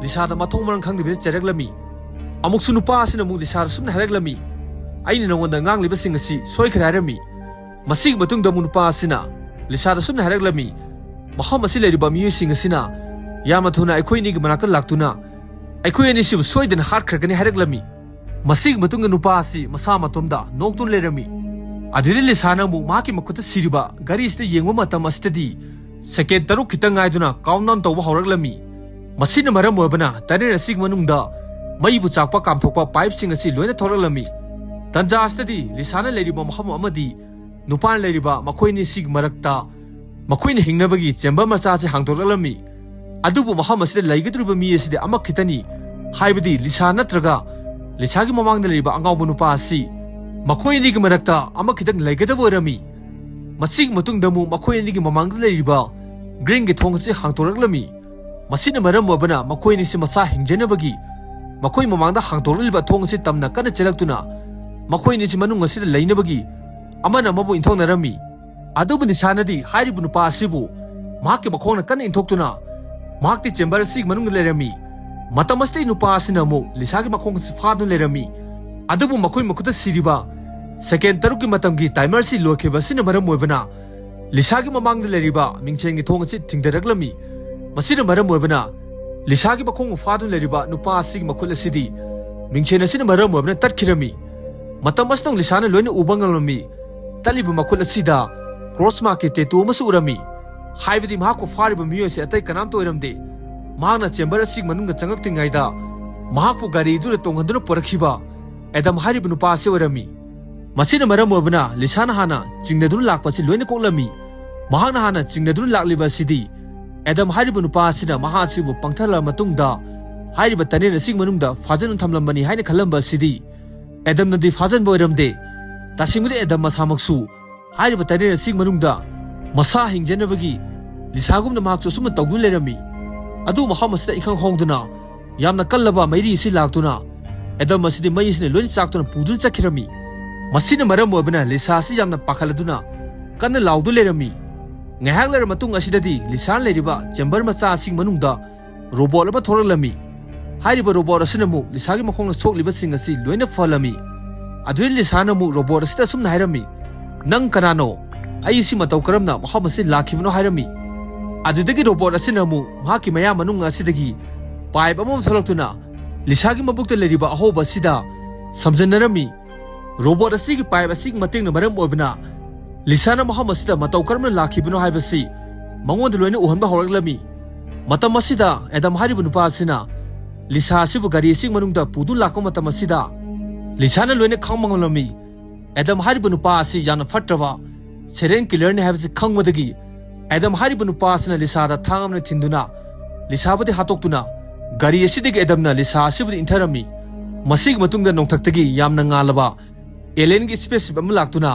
ꯂꯤꯁꯥꯗ ꯃꯊꯣꯡ ꯃꯔꯝ ꯈꯪꯗꯕꯤꯗ ꯆꯩꯔꯛꯂꯝꯃꯤ꯫ ꯑꯃꯨꯛꯁꯨ ꯅꯨꯄꯥ ꯑꯁꯤꯅ ꯑꯃꯨꯛ ꯂꯤꯁꯥꯗ ꯁꯨꯝꯅ ꯍꯥꯏꯔꯛꯂꯝꯃꯤ, "ꯑꯩꯅ ꯅꯉꯣꯟꯗ ꯉꯥꯡꯂꯤꯕꯁꯤꯡ ꯑꯁꯤ ꯁꯣꯏꯈ꯭ꯔꯦ" ꯍꯥꯏꯔꯝꯃꯤ꯫ ꯃꯁꯤꯒꯤ ꯃꯇꯨꯡꯗ ꯑꯃꯨꯛ ꯅꯨꯄꯥ ꯑꯁꯤꯅ ꯂꯤꯁꯥꯗ ꯁꯨꯝꯅ ꯍꯥꯏꯔꯛꯂꯝꯃꯤ, "ꯃꯐꯝ ꯑꯁꯤ ꯂꯩꯔꯤꯕ ꯃꯤꯑꯣꯏꯁꯤꯡ ꯑꯁꯤꯅ ꯌꯥꯝꯅ ꯊꯨꯅ ꯑꯩꯈꯣꯏ ꯑꯅꯤꯒꯤ ꯃꯅꯥꯛꯇ ꯂꯥꯛꯇꯨꯅ ꯑꯩꯈꯣꯏ ꯑꯅꯤꯁꯤꯕꯨ ꯁꯣꯏꯗꯅ ꯍꯥꯠꯈ꯭ꯔꯒꯅꯤ" ꯍꯥꯏꯔꯛꯂꯝꯃꯤ꯫ ꯃꯁꯤꯒꯤ ꯃꯇꯨꯡꯗ ꯅꯨꯄꯥ ꯑꯁꯤ ꯃꯁꯥ ꯃꯇꯣꯝꯗ ꯅꯣꯛꯇꯨꯅ ꯂꯩꯔꯝꯃꯤ꯫ ꯑꯗꯨꯗ ꯂꯤꯁꯥꯅ ꯑꯃꯨꯛ ꯃꯍꯥꯛꯀꯤ ꯃꯈꯨꯠꯇ ꯁꯤꯔꯤꯕ ꯘꯔꯤ ꯑꯁꯤꯗ ꯌꯦꯡꯕ ꯃꯇꯝ ꯑꯁꯤꯗꯗꯤ, ꯁꯦꯀꯦꯟ ꯇꯔꯨꯛ ꯈꯤꯇꯪ ꯉꯥꯏꯗꯨꯅ countdown ꯇꯧꯕ ꯍꯧꯔꯛꯂꯝꯃꯤ꯫ ꯃꯁꯤꯅ ꯃꯔꯝ ꯑꯣꯏꯕꯅ ꯇꯅꯦꯜ ꯑꯁꯤꯒꯤ ꯃꯅꯨꯡꯗ ꯃꯩꯕꯨ ꯆꯥꯛꯄ ꯀꯥꯝꯊꯣꯛꯄ pipeꯁꯤꯡ ꯑꯁꯤ ꯂꯣꯏꯅ ꯊꯣꯛꯂꯛꯂꯝꯃꯤ꯫ ꯇꯟꯖꯥ ꯑꯁꯤꯗꯗꯤ ꯂꯤꯁꯥꯅ ꯂꯩꯔꯤꯕ ꯃꯐꯝ ꯑꯃꯗꯤ ꯅꯨꯄꯥꯅ ꯂꯩꯔꯤꯕ ꯃꯈꯣꯏ ꯑꯅꯤꯁꯤꯒꯤ ꯃꯔꯛꯇ ꯃꯈꯣꯏꯅ ꯍꯤꯡꯅꯕꯒꯤ chamber ꯃꯆꯥ ꯑꯁꯤ ꯍꯥꯡꯗꯣꯛꯂꯛꯂꯝꯃꯤ꯫ ꯑꯗꯨꯕꯨ ꯃꯐꯝ ꯑꯁꯤꯗ ꯂꯩꯒꯗꯧꯔꯤꯕ ꯃꯤ ꯑꯁꯤꯗꯤ ꯑꯃꯈꯛꯇꯅꯤ ꯍꯥꯏꯕꯗꯤ ꯂꯤꯁꯥ ꯅꯠꯇ꯭ꯔꯒ ꯂꯤꯁꯥꯒꯤ ꯃꯃꯥꯡꯗ ꯂꯩꯔꯤꯕ ꯑꯉꯥꯎꯕ ꯅꯨꯄꯥ ꯑꯁꯤ ꯃꯈꯣꯏ ꯑꯅꯤꯒꯤ ꯃꯔꯛꯇ ꯑꯃꯈꯛꯇꯪ ꯂꯩꯒꯗꯕ ꯑꯣꯏꯔꯝꯃꯤ꯫ ꯃꯁꯤꯒꯤ ꯃꯇꯨꯡꯗ ꯑꯃꯨꯛ ꯃꯈꯣꯏ ꯑꯅꯤꯒꯤ ꯃꯃꯥꯡꯗ ꯂꯩꯔꯤꯕ greenꯒꯤ ꯊꯣꯡ ꯑꯁꯤ ꯍꯥꯡꯗꯣꯔꯛꯂꯝꯃꯤ꯫ ꯃꯁꯤꯅ ꯃꯔꯝ ꯑꯣꯏꯕꯅ ꯃꯈꯣꯏ ꯑꯅꯤꯁꯤ ꯃꯁꯥ ꯍꯤꯡꯖꯅꯕꯒꯤ ꯃꯈꯣꯏ ꯃꯃꯥꯡꯗ ꯍꯥꯡꯗꯣꯔꯛꯂꯤꯕ ꯊꯣꯡ ꯑꯁꯤ ꯇꯝꯅ ꯀꯟꯅ ꯆꯦꯜꯂꯛꯇꯨꯅ ꯃꯈꯣꯏ ꯑꯅꯤꯁꯤ ꯃꯅꯨꯡ ꯑꯁꯤꯗ ꯂꯩꯅꯕꯒꯤ ꯑꯃꯅ ꯑꯃꯕꯨ ꯏꯟꯊꯣꯛꯅꯔꯝꯃꯤ꯫ ꯑꯗꯨꯕꯨ ꯂꯤꯁꯥꯅꯗꯤ ꯍꯥꯏꯔꯤꯕ ꯅꯨꯄꯥ ꯑꯁꯤꯕꯨ ꯃꯍꯥꯛꯀꯤ ꯃꯈꯣꯡꯅ ꯀꯟꯅ ꯏꯟꯊꯣꯛꯇꯨꯅ ꯃꯍꯥꯛꯇꯤ chamber ꯑꯁꯤꯒꯤ ꯃꯅꯨꯡꯗ ꯂꯩꯔꯝꯃꯤ꯫ ꯃꯇꯝ ꯑꯁꯤꯗ ꯅꯨꯄꯥ ꯑꯁꯤꯅ ꯑꯃꯨꯛ ꯂꯤꯁꯥꯒꯤ ꯃꯈꯣꯡ ꯑꯁꯤ ꯐꯥꯗꯨꯅ ꯂꯩꯔꯝꯃꯤ꯫ ꯑꯗꯨꯕꯨ ꯃꯈꯣꯏ ꯃꯈꯨꯠꯇ ꯁꯤꯔꯤꯕ ꯁꯦꯀꯦꯟ ꯇꯔꯨꯛꯀꯤ ꯃꯇꯝꯒꯤ timer ꯑꯁꯤ ꯂꯣꯏꯈꯤꯕ ꯑꯁꯤꯅ ꯃꯔꯝ ꯑꯣꯏꯕꯅ ꯂꯤꯁꯥꯒꯤ ꯃꯃꯥꯡꯗ ꯂꯩꯔꯤꯕ ꯃꯤꯡꯁꯦꯟꯒꯤ ꯊꯣꯡ ꯑꯁꯤ ꯊꯤꯡꯊꯔꯛꯂꯝꯃꯤ꯫ ꯃꯁꯤꯅ ꯃꯔꯝ ꯑꯣꯏꯕꯅ ꯂꯤꯁꯥꯒꯤ ꯃꯈꯣꯡꯕꯨ ꯐꯥꯗꯨꯅ ꯂꯩꯔꯤꯕ ꯅꯨꯄꯥ ꯑꯁꯤꯒꯤ ꯃꯈꯨꯠ ꯑꯁꯤꯗꯤ ꯃꯤꯡꯁꯦꯟ ꯑꯁꯤꯅ ꯃꯔꯝ ꯑꯣꯏꯕꯅ ꯇꯠꯈꯤꯔꯝꯃꯤ꯫ ꯃꯇꯝ ꯑꯁꯤꯗ ꯂꯤꯁꯥꯅ ꯂꯣꯏꯅ ꯎꯕ ꯉꯝꯂꯝꯃꯤ꯫ ꯇꯠꯂꯤꯕ ꯃꯈꯨꯠ ꯑꯁꯤꯗ cross markꯀꯤ tattoo ꯑꯃꯁꯨ ꯎꯔꯝꯃꯤ꯫ ꯍꯥꯏꯕꯗꯤ ꯃꯍꯥꯛꯄꯨ ꯐꯥꯔꯤꯕ ꯃꯤꯑꯣꯏ ꯑꯁꯤ ꯑꯇꯩ ꯀꯅꯥꯝꯇ ꯑꯣꯏꯔꯝꯗꯦ꯫ ꯃꯍꯥꯛꯅ chamber ꯑꯁꯤꯒꯤ ꯃꯅꯨꯡꯗ ꯆꯪꯂꯛꯇ꯭ꯔꯤꯉꯩꯗ ꯃꯍꯥꯛꯄꯨ ꯒꯥꯔꯤꯗꯨꯅ ꯇꯣꯡꯍꯟꯗꯨꯅ ꯄꯨꯔꯛꯈꯤꯕ ꯑꯦꯗꯝ ꯍꯥꯏꯔꯤꯕ ꯅꯨꯄꯥ ꯑꯁꯤ ꯑꯣꯏꯔꯝꯃꯤ꯫ ꯃꯁꯤꯅ ꯃꯔꯝ ꯑꯣꯏꯕꯅ ꯂꯤꯁꯥꯅ ꯍꯥꯟꯅ ꯆꯤꯡꯅꯗꯨꯅ ꯂꯥꯛꯄ ꯑꯁꯤ ꯂꯣꯏꯅ ꯀꯣꯛꯂꯝꯃꯤ꯫ ꯃꯍꯥꯛꯅ ꯍꯥꯟꯅ ꯆꯤꯡꯅꯗꯨꯅ ꯂꯥꯛꯂꯤꯕ ꯑꯁꯤꯗꯤ ꯑꯦꯗꯝ ꯍꯥꯏꯔꯤꯕ ꯅꯨꯄꯥ ꯑꯁꯤꯅ ꯃꯍꯥꯛ ꯑꯁꯤꯕꯨ ꯄꯪꯊꯍꯜꯂꯕ ꯃꯇꯨꯡꯗ ꯍꯥꯏꯔꯤꯕ ꯇꯅꯦꯜ ꯑꯁꯤꯒꯤ ꯃꯅꯨꯡꯗ ꯐꯥꯖꯤꯟꯗꯨꯅ ꯊꯝꯂꯝꯕꯅꯤ ꯍꯥꯏꯅ ꯈꯜꯂꯝꯕ ꯑꯁꯤꯗꯤ ꯑꯦꯗꯝꯅꯗꯤ ꯐꯥꯖꯤꯟꯕ ꯑꯣꯏꯔꯝꯗꯦ꯫ ꯇꯁꯦꯡꯕꯗꯤ ꯑꯦꯗꯝ ꯃꯁꯥꯃꯛꯁꯨ ꯍꯥꯏꯔꯤꯕ ꯇꯅꯦꯜ ꯑꯁꯤꯒꯤ ꯃꯅꯨꯡꯗ ꯃꯁꯥ ꯍꯤꯡꯖꯅꯕꯒꯤ ꯂꯤꯁꯥꯒꯨꯝꯅ ꯃꯍꯥꯛꯁꯨ ꯑꯁꯨꯝꯅ ꯇꯧꯗꯨꯅ ꯂꯩꯔꯝꯃꯤ꯫ ꯑꯗꯨ ꯃꯐꯝ ꯑꯁꯤꯗ ꯏꯈꯪ ꯍꯣꯡꯗꯨꯅ ꯌꯥꯝꯅ ꯀꯜꯂꯕ ꯃꯩꯔꯤ ꯑꯁꯤ ꯂꯥꯛꯇꯨꯅ ꯑꯦꯗꯝ ꯑꯁꯤꯗꯤ ꯃꯩ ꯑꯁꯤꯅ ꯂꯣꯏꯅ ꯆꯥꯛꯇꯨꯅ ꯄꯨꯗꯨꯅ ꯆꯠꯈꯤꯔꯝꯃꯤ꯫ ꯃꯁꯤꯅ ꯃꯔꯝ ꯑꯣꯏꯕꯅ ꯂꯤꯁꯥ ꯑꯁꯤ ꯌꯥꯝꯅ ꯄꯥꯈꯠꯂꯗꯨꯅ ꯀꯟꯅ ꯂꯥꯎꯗꯨꯅ ꯂꯩꯔꯝꯃꯤ꯫ ꯉꯥꯏꯍꯥꯛ ꯂꯩꯔꯕ ꯃꯇꯨꯡ ꯑꯁꯤꯗꯗꯤ ꯂꯤꯁꯥꯅ ꯂꯩꯔꯤꯕ ꯆꯦꯝꯕꯔ ꯃꯆꯥ ꯑꯁꯤꯒꯤ ꯃꯅꯨꯡꯗ ꯔꯣꯕꯣꯠ ꯑꯃ ꯊꯣꯛꯂꯛꯂꯝꯃꯤ꯫ ꯍꯥꯏꯔꯤꯕ ꯔꯣꯕꯣꯠ ꯑꯁꯤꯅ ꯑꯃꯨꯛ ꯂꯤꯁꯥꯒꯤ ꯃꯈꯣꯡꯗ ꯁꯣꯛꯂꯤꯕꯁꯤꯡ ꯑꯁꯤ ꯂꯣꯏꯅ ꯐꯍꯜꯂꯝꯃꯤ꯫ ꯑꯗꯨꯗꯩ ꯂꯤꯁꯥꯅ ꯑꯃꯨꯛ ꯔꯣꯕꯣꯠ ꯑꯁꯤꯗ ꯑꯁꯨꯝꯅ ꯍꯥꯏꯔꯝꯃꯤ, "ꯅꯪ ꯀꯅꯥꯅꯣ? ꯑꯩ ꯁꯤ ꯃꯇꯧ ꯀꯔꯝꯅ ꯃꯐꯝ ꯑꯁꯤ ꯂꯥꯛꯈꯤꯕꯅꯣ?" ꯍꯥꯏꯔꯝꯃꯤ꯫ ꯑꯗꯨꯗꯒꯤ ꯔꯣꯕꯣꯠ ꯑꯁꯤꯅ ꯑꯃꯨꯛ ꯃꯍꯥꯛꯀꯤ ꯃꯌꯥ ꯃꯅꯨꯡ ꯑꯁꯤꯗꯒꯤ ꯄꯥꯏꯞ ꯑꯃ ꯊꯣꯛꯂꯛꯇꯨꯅ ꯂꯤꯁꯥꯒꯤ ꯃꯕꯨꯛꯇ ꯂꯩꯔꯤꯕ ꯑꯍꯣꯕ ꯑꯁꯤꯗ ꯁꯝꯖꯤꯟꯅꯔꯝꯃꯤ꯫ ꯔꯣꯕꯣꯠ ꯑꯁꯤꯒꯤ ꯄꯥꯏꯞ ꯑꯁꯤꯒꯤ ꯃꯇꯦꯡꯅ ꯃꯔꯝ ꯑꯣꯏꯕꯅ ꯂꯤꯁꯥꯅ ꯃꯐꯝ ꯑꯁꯤꯗ ꯃꯇꯧ ꯀꯔꯝꯅ ꯂꯥꯛꯈꯤꯕꯅꯣ ꯍꯥꯏꯕꯁꯤ ꯃꯉꯣꯟꯗ ꯂꯣꯏꯅ ꯎꯍꯟꯕ ꯍꯧꯔꯛꯂꯝꯃꯤ꯫ ꯃꯇꯝ ꯑꯁꯤꯗ ꯑꯦꯗꯝ ꯍꯥꯏꯔꯤꯕ ꯅꯨꯄꯥ ꯑꯁꯤꯅ ꯂꯤꯁꯥ ꯑꯁꯤꯕꯨ ꯒꯥꯔꯤ ꯑꯁꯤꯒꯤ ꯃꯅꯨꯡꯗ ꯄꯨꯗꯨꯅ ꯂꯥꯛꯄ ꯃꯇꯝ ꯑꯁꯤꯗ ꯂꯤꯁꯥꯅ ꯂꯣꯏꯅ ꯈꯪꯕ ꯉꯝꯂꯝꯃꯤ꯫ ꯑꯦꯗꯝ ꯍꯥꯏꯔꯤꯕ ꯅꯨꯄꯥ ꯑꯁꯤ ꯌꯥꯝꯅ ꯐꯠꯇ꯭ꯔꯕ ꯁꯦꯔꯦꯟ ꯀꯤꯂꯔꯅꯤ ꯍꯥꯏꯕꯁꯤ ꯈꯪꯕꯗꯒꯤ ꯑꯦꯗꯝ ꯍꯥꯏꯔꯤꯕ ꯅꯨꯄꯥ ꯑꯁꯤꯅ ꯂꯤꯁꯥꯗ ꯊꯥꯡ ꯑꯃꯅ ꯊꯤꯟꯗꯨꯅ ꯂꯤꯁꯥꯕꯨꯗꯤ ꯍꯥꯠꯇꯣꯛꯇꯨꯅ ꯒꯥꯔꯤ ꯑꯁꯤꯗꯒꯤ ꯑꯦꯗꯝꯅ ꯂꯤꯁꯥ ꯑꯁꯤꯕꯨꯗꯤ ꯏꯟꯊꯔꯝꯃꯤ꯫ ꯃꯁꯤꯒꯤ ꯃꯇꯨꯡꯗ ꯅꯣꯡꯊꯛꯇꯒꯤ ꯌꯥꯝꯅ ꯉꯥꯜꯂꯕ ꯑꯦꯂꯦꯟꯒꯤ ꯁ꯭ꯄꯦꯁ ꯁꯤꯞ ꯑꯃ ꯂꯥꯛꯇꯨꯅ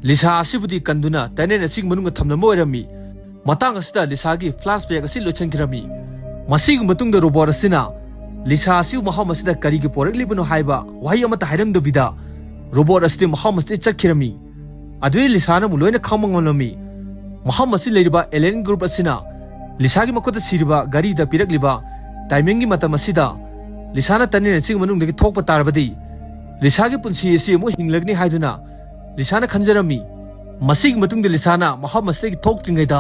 ꯂꯤꯁꯥ ꯑꯁꯤꯕꯨꯗꯤ ꯀꯟꯗꯨꯅ ꯇꯅꯦꯜ ꯑꯁꯤꯒꯤ ꯃꯅꯨꯡꯗ ꯊꯝꯂꯝꯕ ꯑꯣꯏꯔꯝꯃꯤ꯫ ꯃꯇꯥꯡ ꯑꯁꯤꯗ ꯂꯤꯁꯥꯒꯤ ꯐ꯭ꯂꯥꯁ ꯕꯦꯛ ꯑꯁꯤ ꯂꯣꯏꯁꯤꯟꯈꯤꯔꯝꯃꯤ꯫ ꯃꯁꯤꯒꯤ ꯃꯇꯨꯡꯗ ꯔꯣꯕꯣꯠ ꯑꯁꯤꯅ ꯂꯤꯁꯥ ꯑꯁꯤꯕꯨ ꯃꯐꯝ ꯑꯁꯤꯗ ꯀꯔꯤꯒꯤ ꯄꯣꯔꯛꯂꯤꯕꯅꯣ ꯍꯥꯏꯕ ꯋꯥꯍꯩ ꯑꯃꯠꯇ ꯍꯥꯏꯔꯝꯗꯕꯤꯗ ꯔꯣꯕꯣꯠ ꯑꯁꯤꯗꯤ ꯃꯐꯝ ꯑꯁꯤꯗ ꯆꯠꯈꯤꯔꯝꯃꯤ꯫ ꯑꯗꯨꯗꯤ ꯂꯤꯁꯥꯅ ꯑꯃꯨꯛ ꯂꯣꯏꯅ ꯈꯪꯕ ꯉꯝꯂꯝꯃꯤ꯫ ꯃꯐꯝ ꯑꯁꯤ ꯂꯩꯔꯤꯕ ꯑꯦꯂꯦꯟ ꯒ꯭ꯔꯨꯞ ꯑꯁꯤꯅ ꯂꯤꯁꯥꯒꯤ ꯃꯈꯨꯠꯇ ꯁꯤꯔꯤꯕ ꯘꯔꯤꯗ ꯄꯤꯔꯛꯂꯤꯕ ꯇꯥꯏꯃꯤꯡꯒꯤ ꯃꯇꯝ ꯑꯁꯤꯗ ꯂꯤꯁꯥꯅ ꯇꯅꯦꯜ ꯑꯁꯤꯒꯤ ꯃꯅꯨꯡꯗꯒꯤ ꯊꯣꯛꯄ ꯇꯥꯔꯕꯗꯤ ꯂꯤꯁꯥꯒꯤ ꯄꯨꯟꯁꯤ ꯑꯁꯤ ꯑꯃꯨꯛ ꯍꯤꯡꯂꯒꯅꯤ ꯍꯥꯏꯗꯨꯅ ꯂꯤꯁꯥꯅ ꯈꯟꯖꯔꯝꯃꯤ꯫ ꯃꯁꯤꯒꯤ ꯃꯇꯨꯡꯗ ꯂꯤꯁꯥꯅ ꯃꯐꯝ ꯑꯁꯤꯗꯒꯤ ꯊꯣꯛꯇ꯭ꯔꯤꯉꯩꯗ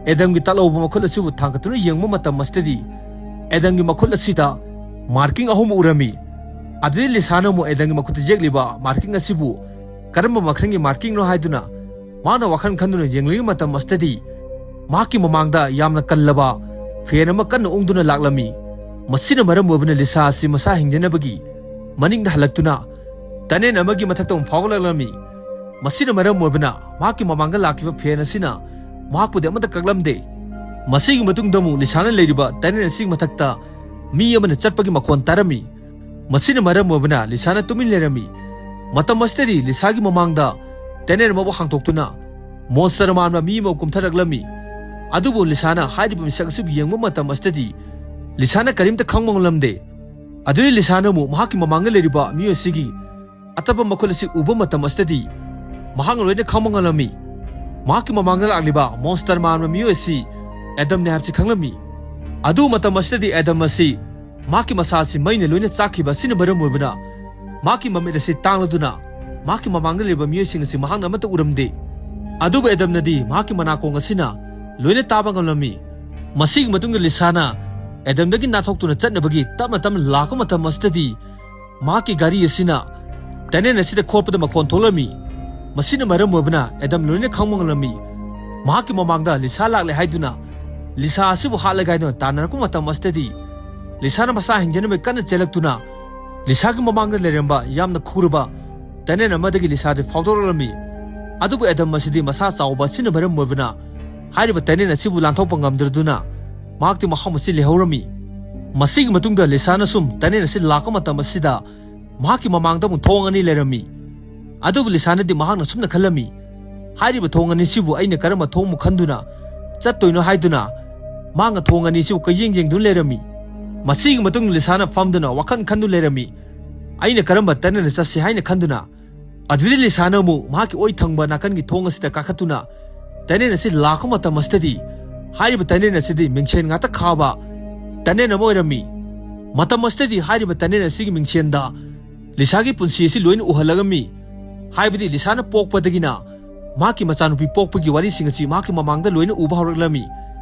ꯑꯦꯗꯝꯒꯤ ꯇꯥꯛꯂꯧꯕ ꯃꯈꯨꯠ ꯑꯁꯤꯕꯨ ꯊꯥꯡꯒꯠꯇꯨꯅ ꯌꯦꯡꯕ ꯃꯇꯝ ꯑꯁꯤꯗꯗꯤ ꯑꯦꯗꯝꯒꯤ ꯃꯈꯨꯠ ꯑꯁꯤꯗ ꯃꯥꯔꯀꯤꯡ ꯑꯍꯨꯝ ꯎꯔꯝꯃꯤ꯫ ꯑꯗꯨꯗꯤ ꯂꯤꯁꯥꯅ ꯑꯃꯨꯛ ꯑꯦꯗꯝꯒꯤ ꯃꯈꯨꯠꯇ ꯌꯦꯛꯂꯤꯕ ꯃꯥꯔꯀꯤꯡ ꯑꯁꯤꯕꯨ ꯀꯔꯝꯕ ꯃꯈꯜꯒꯤ ꯃꯥꯔꯀꯤꯡꯅꯣ ꯍꯥꯏꯗꯨꯅ ꯃꯥꯅ ꯋꯥꯈꯜ ꯈꯟꯗꯨꯅ ꯌꯦꯡꯂꯤꯉꯩ ꯃꯇꯝ ꯑꯁꯤꯗꯗꯤ ꯃꯍꯥꯛꯀꯤ ꯃꯃꯥꯡꯗ ꯌꯥꯝꯅ ꯀꯜꯂꯕ ꯐꯦꯟ ꯑꯃ ꯀꯟꯅ ꯎꯪꯗꯨꯅ ꯂꯥꯛꯂꯝꯃꯤ꯫ ꯃꯁꯤꯅ ꯃꯔꯝ ꯑꯣꯏꯕꯅ ꯂꯤꯁꯥ ꯑꯁꯤ ꯃꯁꯥ ꯍꯤꯡꯖꯅꯕꯒꯤ ꯃꯅꯤꯡꯗ ꯍꯜꯂꯛꯇꯨꯅ ꯇꯅꯦꯟ ꯑꯃꯒꯤ ꯃꯊꯛꯇ ꯑꯃꯨꯛ ꯐꯥꯎꯒꯠꯂꯛꯂꯝꯃꯤ꯫ ꯃꯁꯤꯅ ꯃꯔꯝ ꯑꯣꯏꯕꯅ ꯃꯍꯥꯛꯀꯤ ꯃꯃꯥꯡꯗ ꯂꯥꯛꯈꯤꯕ ꯐꯦꯟ ꯑꯁꯤꯅ ꯃꯍꯥꯛꯄꯨꯗꯤ ꯑꯃꯠꯇ ꯀꯛꯂꯝꯗꯦ꯫ ꯃꯁꯤꯒꯤ ꯃꯇꯨꯡꯗ ꯑꯃꯨꯛ ꯂꯤꯁꯥꯅ ꯂꯩꯔꯤꯕ ꯇꯅꯦꯟ ꯑꯁꯤꯒꯤ ꯃꯊꯛꯇ ꯃꯤ ꯑꯃꯅ ꯆꯠꯄꯒꯤ ꯃꯈꯣꯟ ꯇꯥꯔꯝꯃꯤ꯫ ꯃꯁꯤꯅ ꯃꯔꯝ ꯑꯣꯏꯕꯅ ꯂꯤꯁꯥꯅ ꯇꯨꯃꯤꯟ ꯂꯩꯔꯝꯃꯤ꯫ ꯃꯇꯝ ꯑꯁꯤꯗꯗꯤ ꯂꯤꯁꯥꯒꯤ ꯃꯃꯥꯡꯗ ꯇꯅꯦꯟ ꯑꯃꯕꯨ ꯍꯥꯡꯗꯣꯛꯇꯨꯅ ꯃꯣꯟꯁꯇꯔ ꯃꯥꯟꯕ ꯃꯤ ꯑꯃ ꯀꯨꯝꯊꯔꯛꯂꯝꯃꯤ꯫ ꯑꯗꯨꯕꯨ ꯂꯤꯁꯥꯅ ꯍꯥꯏꯔꯤꯕ ꯃꯤꯁꯛ ꯑꯁꯤꯕꯨ ꯌꯦꯡꯕ ꯃꯇꯝ ꯑꯁꯤꯗꯗꯤ ꯂꯤꯁꯥꯅ ꯀꯔꯤꯝꯇ ꯈꯪꯕ ꯉꯝꯂꯝꯗꯦ꯫ ꯑꯗꯨꯗꯤ ꯂꯤꯁꯥꯅ ꯑꯃꯨꯛ ꯃꯍꯥꯛꯀꯤ ꯃꯃꯥꯡꯗ ꯂꯩꯔꯤꯕ ꯃꯤꯑꯣꯏ ꯑꯁꯤꯒꯤ ꯑꯇꯞꯄ ꯃꯈꯨꯠ ꯑꯁꯤ ꯎꯕ ꯃꯇꯝ ꯑꯁꯤꯗꯗꯤ ꯃꯍꯥꯛꯅ ꯂꯣꯏꯅ ꯈꯪꯕ ꯉꯝꯂꯝꯃꯤ꯫ ꯃꯍꯥꯛꯀꯤ ꯃꯃꯥꯡꯗ ꯂꯥꯛꯂꯤꯕ ꯃꯣꯟꯁꯇꯔ ꯃꯥꯟꯕ ꯃꯤꯑꯣꯏ ꯑꯁꯤ ꯑꯦꯗꯝꯅꯤ ꯍꯥꯏꯕꯁꯤ ꯈꯪꯂꯝꯃꯤ꯫ ꯑꯗꯨ ꯃꯇꯝ ꯑꯁꯤꯗꯗꯤ ꯑꯦꯗꯝ ꯑꯁꯤ ꯃꯍꯥꯛꯀꯤ ꯃꯁꯥ ꯑꯁꯤ ꯃꯩꯅ ꯂꯣꯏꯅ ꯆꯥꯛꯈꯤꯕ ꯑꯁꯤꯅ ꯃꯔꯝ ꯑꯣꯏꯕꯅ ꯃꯍꯥꯛꯀꯤ ꯃꯃꯤꯠ ꯑꯁꯤ ꯇꯥꯡꯂꯗꯨꯅ ꯃꯍꯥꯛꯀꯤ ꯃꯃꯥꯡꯗ ꯂꯩꯕ ꯃꯤꯑꯣꯏꯁꯤꯡ ꯑꯁꯤ ꯃꯍꯥꯛꯅ ꯑꯃꯠꯇ ꯎꯔꯝꯗꯦ꯫ ꯑꯗꯨꯕꯨ ꯑꯦꯗꯝꯅꯗꯤ ꯃꯍꯥꯛꯀꯤ ꯃꯅꯥꯀꯣꯡ ꯑꯁꯤꯅ ꯂꯣꯏꯅ ꯇꯥꯕ ꯉꯝꯂꯝꯃꯤ꯫ ꯃꯁꯤꯒꯤ ꯃꯇꯨꯡꯗ ꯂꯤꯁꯥꯅ ꯑꯦꯗꯝꯗꯒꯤ ꯅꯥꯟꯊꯣꯛꯇꯨꯅ ꯆꯠꯅꯕꯒꯤ ꯇꯞꯅ ꯇꯞꯅ ꯂꯥꯛꯄ ꯃꯇꯝ ꯑꯁꯤꯗꯗꯤ ꯃꯍꯥꯛꯀꯤ ꯒꯥꯔꯤ ꯑꯁꯤꯅ ꯇꯅꯦꯟ ꯑꯁꯤꯗ ꯈꯣꯠꯄꯗ ꯃꯈꯣꯟ ꯊꯣꯛꯂꯝꯃꯤ꯫ ꯃꯁꯤꯅ ꯃꯔꯝ ꯑꯣꯏꯕꯅ ꯑꯦꯗꯝ ꯂꯣꯏꯅ ꯈꯪꯕ ꯉꯝꯂꯝꯃꯤ꯫ ꯃꯍꯥꯛꯀꯤ ꯃꯃꯥꯡꯗ ꯂꯤꯁꯥ ꯂꯥꯛꯂꯦ ꯍꯥꯏꯗꯨꯅ ꯂꯤꯁꯥ ꯑꯁꯤꯕꯨ ꯍꯥꯠꯂꯒꯦ ꯍꯥꯏꯗꯨꯅ ꯇꯥꯟꯅꯔꯛꯄ ꯃꯇꯝ ꯑꯁꯤꯗꯗꯤ ꯂꯤꯁꯥꯅ ꯃꯁꯥ ꯍꯤꯡꯖꯅꯕ ꯀꯟꯅ ꯆꯦꯜꯂꯛꯇꯨꯅ ꯂꯤꯁꯥꯒꯤ ꯃꯃꯥꯡꯗ ꯂꯩꯔꯝꯕ ꯌꯥꯝꯅ ꯈꯨꯔꯕ ꯇꯅꯦꯟ ꯑꯃꯗꯒꯤ ꯂꯤꯁꯥꯗꯤ ꯐꯥꯎꯗꯣꯔꯛꯂꯝꯃꯤ꯫ ꯑꯗꯨꯕꯨ ꯑꯦꯗꯝ ꯑꯁꯤꯗꯤ ꯃꯁꯥ ꯆꯥꯎꯕ ꯑꯁꯤꯅ ꯃꯔꯝ ꯑꯣꯏꯕꯅ ꯍꯥꯏꯔꯤꯕ ꯇꯅꯦꯟ ꯑꯁꯤꯕꯨ ꯂꯥꯟꯊꯣꯛꯄ ꯉꯝꯗ꯭ꯔꯗꯨꯅ ꯃꯍꯥꯛꯇꯤ ꯃꯐꯝ ꯑꯁꯤ ꯂꯩꯍꯧꯔꯝꯃꯤ꯫ ꯃꯁꯤꯒꯤ ꯃꯇꯨꯡꯗ ꯂꯤꯁꯥꯅ ꯁꯨꯝ ꯇꯅꯦꯟ ꯑꯁꯤ ꯂꯥꯛꯄ ꯃꯇꯝ ꯑꯁꯤꯗ ꯃꯍꯥꯛꯀꯤ ꯃꯃꯥꯡꯗ ꯑꯃꯨꯛ ꯊꯣꯡ ꯑꯅꯤ ꯂꯩꯔꯝꯃꯤ꯫ ꯑꯗꯨꯕꯨ ꯂꯤꯁꯥꯅꯗꯤ ꯃꯍꯥꯛꯅ ꯁꯨꯝꯅ ꯈꯜꯂꯝꯃꯤ, ꯍꯥꯏꯔꯤꯕ ꯊꯣꯡ ꯑꯅꯤꯁꯤꯕꯨ ꯑꯩꯅ ꯀꯔꯝꯕ ꯊꯣꯡꯕꯨ ꯈꯟꯗꯨꯅ ꯆꯠꯇꯣꯏꯅꯣ ꯍꯥꯏꯗꯨꯅ ꯃꯍꯥꯛꯅ ꯊꯣꯡ ꯑꯅꯤꯁꯤꯕꯨ ꯀꯣꯏꯌꯦꯡ ꯌꯦꯡꯗꯨꯅ ꯂꯩꯔꯝꯃꯤ꯫ ꯃꯁꯤꯒꯤ ꯃꯇꯨꯡꯗ ꯂꯤꯁꯥꯅ ꯐꯝꯗꯨꯅ ꯋꯥꯈꯜ ꯈꯟꯗꯨꯅ ꯂꯩꯔꯝꯃꯤ, ꯑꯩꯅ ꯀꯔꯝꯕ ꯇꯅꯦꯟꯗ ꯆꯠꯁꯤ ꯍꯥꯏꯅ ꯈꯟꯗꯨꯅ꯫ ꯑꯗꯨꯗꯤ ꯂꯤꯁꯥꯅ ꯑꯃꯨꯛ ꯃꯍꯥꯛꯀꯤ ꯑꯣꯏ ꯊꯪꯕ ꯅꯥꯀꯟꯒꯤ ꯊꯣꯡ ꯑꯁꯤꯗ ꯀꯥꯈꯠꯇꯨꯅ ꯇꯅꯦꯟ ꯑꯁꯤ ꯂꯥꯛꯄ ꯃꯇꯝ ꯑꯁꯤꯗꯗꯤ ꯍꯥꯏꯔꯤꯕ ꯇꯅꯦꯟ ꯑꯁꯤꯗꯤ ꯃꯤꯡꯁꯦꯟ ꯉꯥꯛꯇ ꯈꯥꯕ ꯇꯅꯦꯟ ꯑꯃ ꯑꯣꯏꯔꯝꯃꯤ꯫ ꯃꯇꯝ ꯑꯁꯤꯗꯗꯤ ꯍꯥꯏꯔꯤꯕ ꯇꯅꯦꯟ ꯑꯁꯤꯒꯤ ꯃꯤꯡꯁꯦꯟꯗ ꯂꯤꯁꯥꯒꯤ ꯄꯨꯟꯁꯤ ꯑꯁꯤ ꯂꯣꯏꯅ ꯎꯍꯜꯂꯒꯝꯃꯤ꯫ ꯍꯥꯏꯕꯗꯤ ꯂꯤꯁꯥꯅ ꯄꯣꯛꯄꯗꯒꯤꯅ ꯃꯍꯥꯛꯀꯤ ꯃꯆꯥꯅꯨꯄꯤ ꯄꯣꯛꯄꯒꯤ ꯋꯥꯔꯤꯁꯤꯡ ꯑꯁꯤ ꯃꯍꯥꯛꯀꯤ ꯃꯃꯥꯡꯗ ꯂꯣꯏꯅ ꯎꯕ ꯍꯧꯔꯛꯂꯝꯃꯤ꯫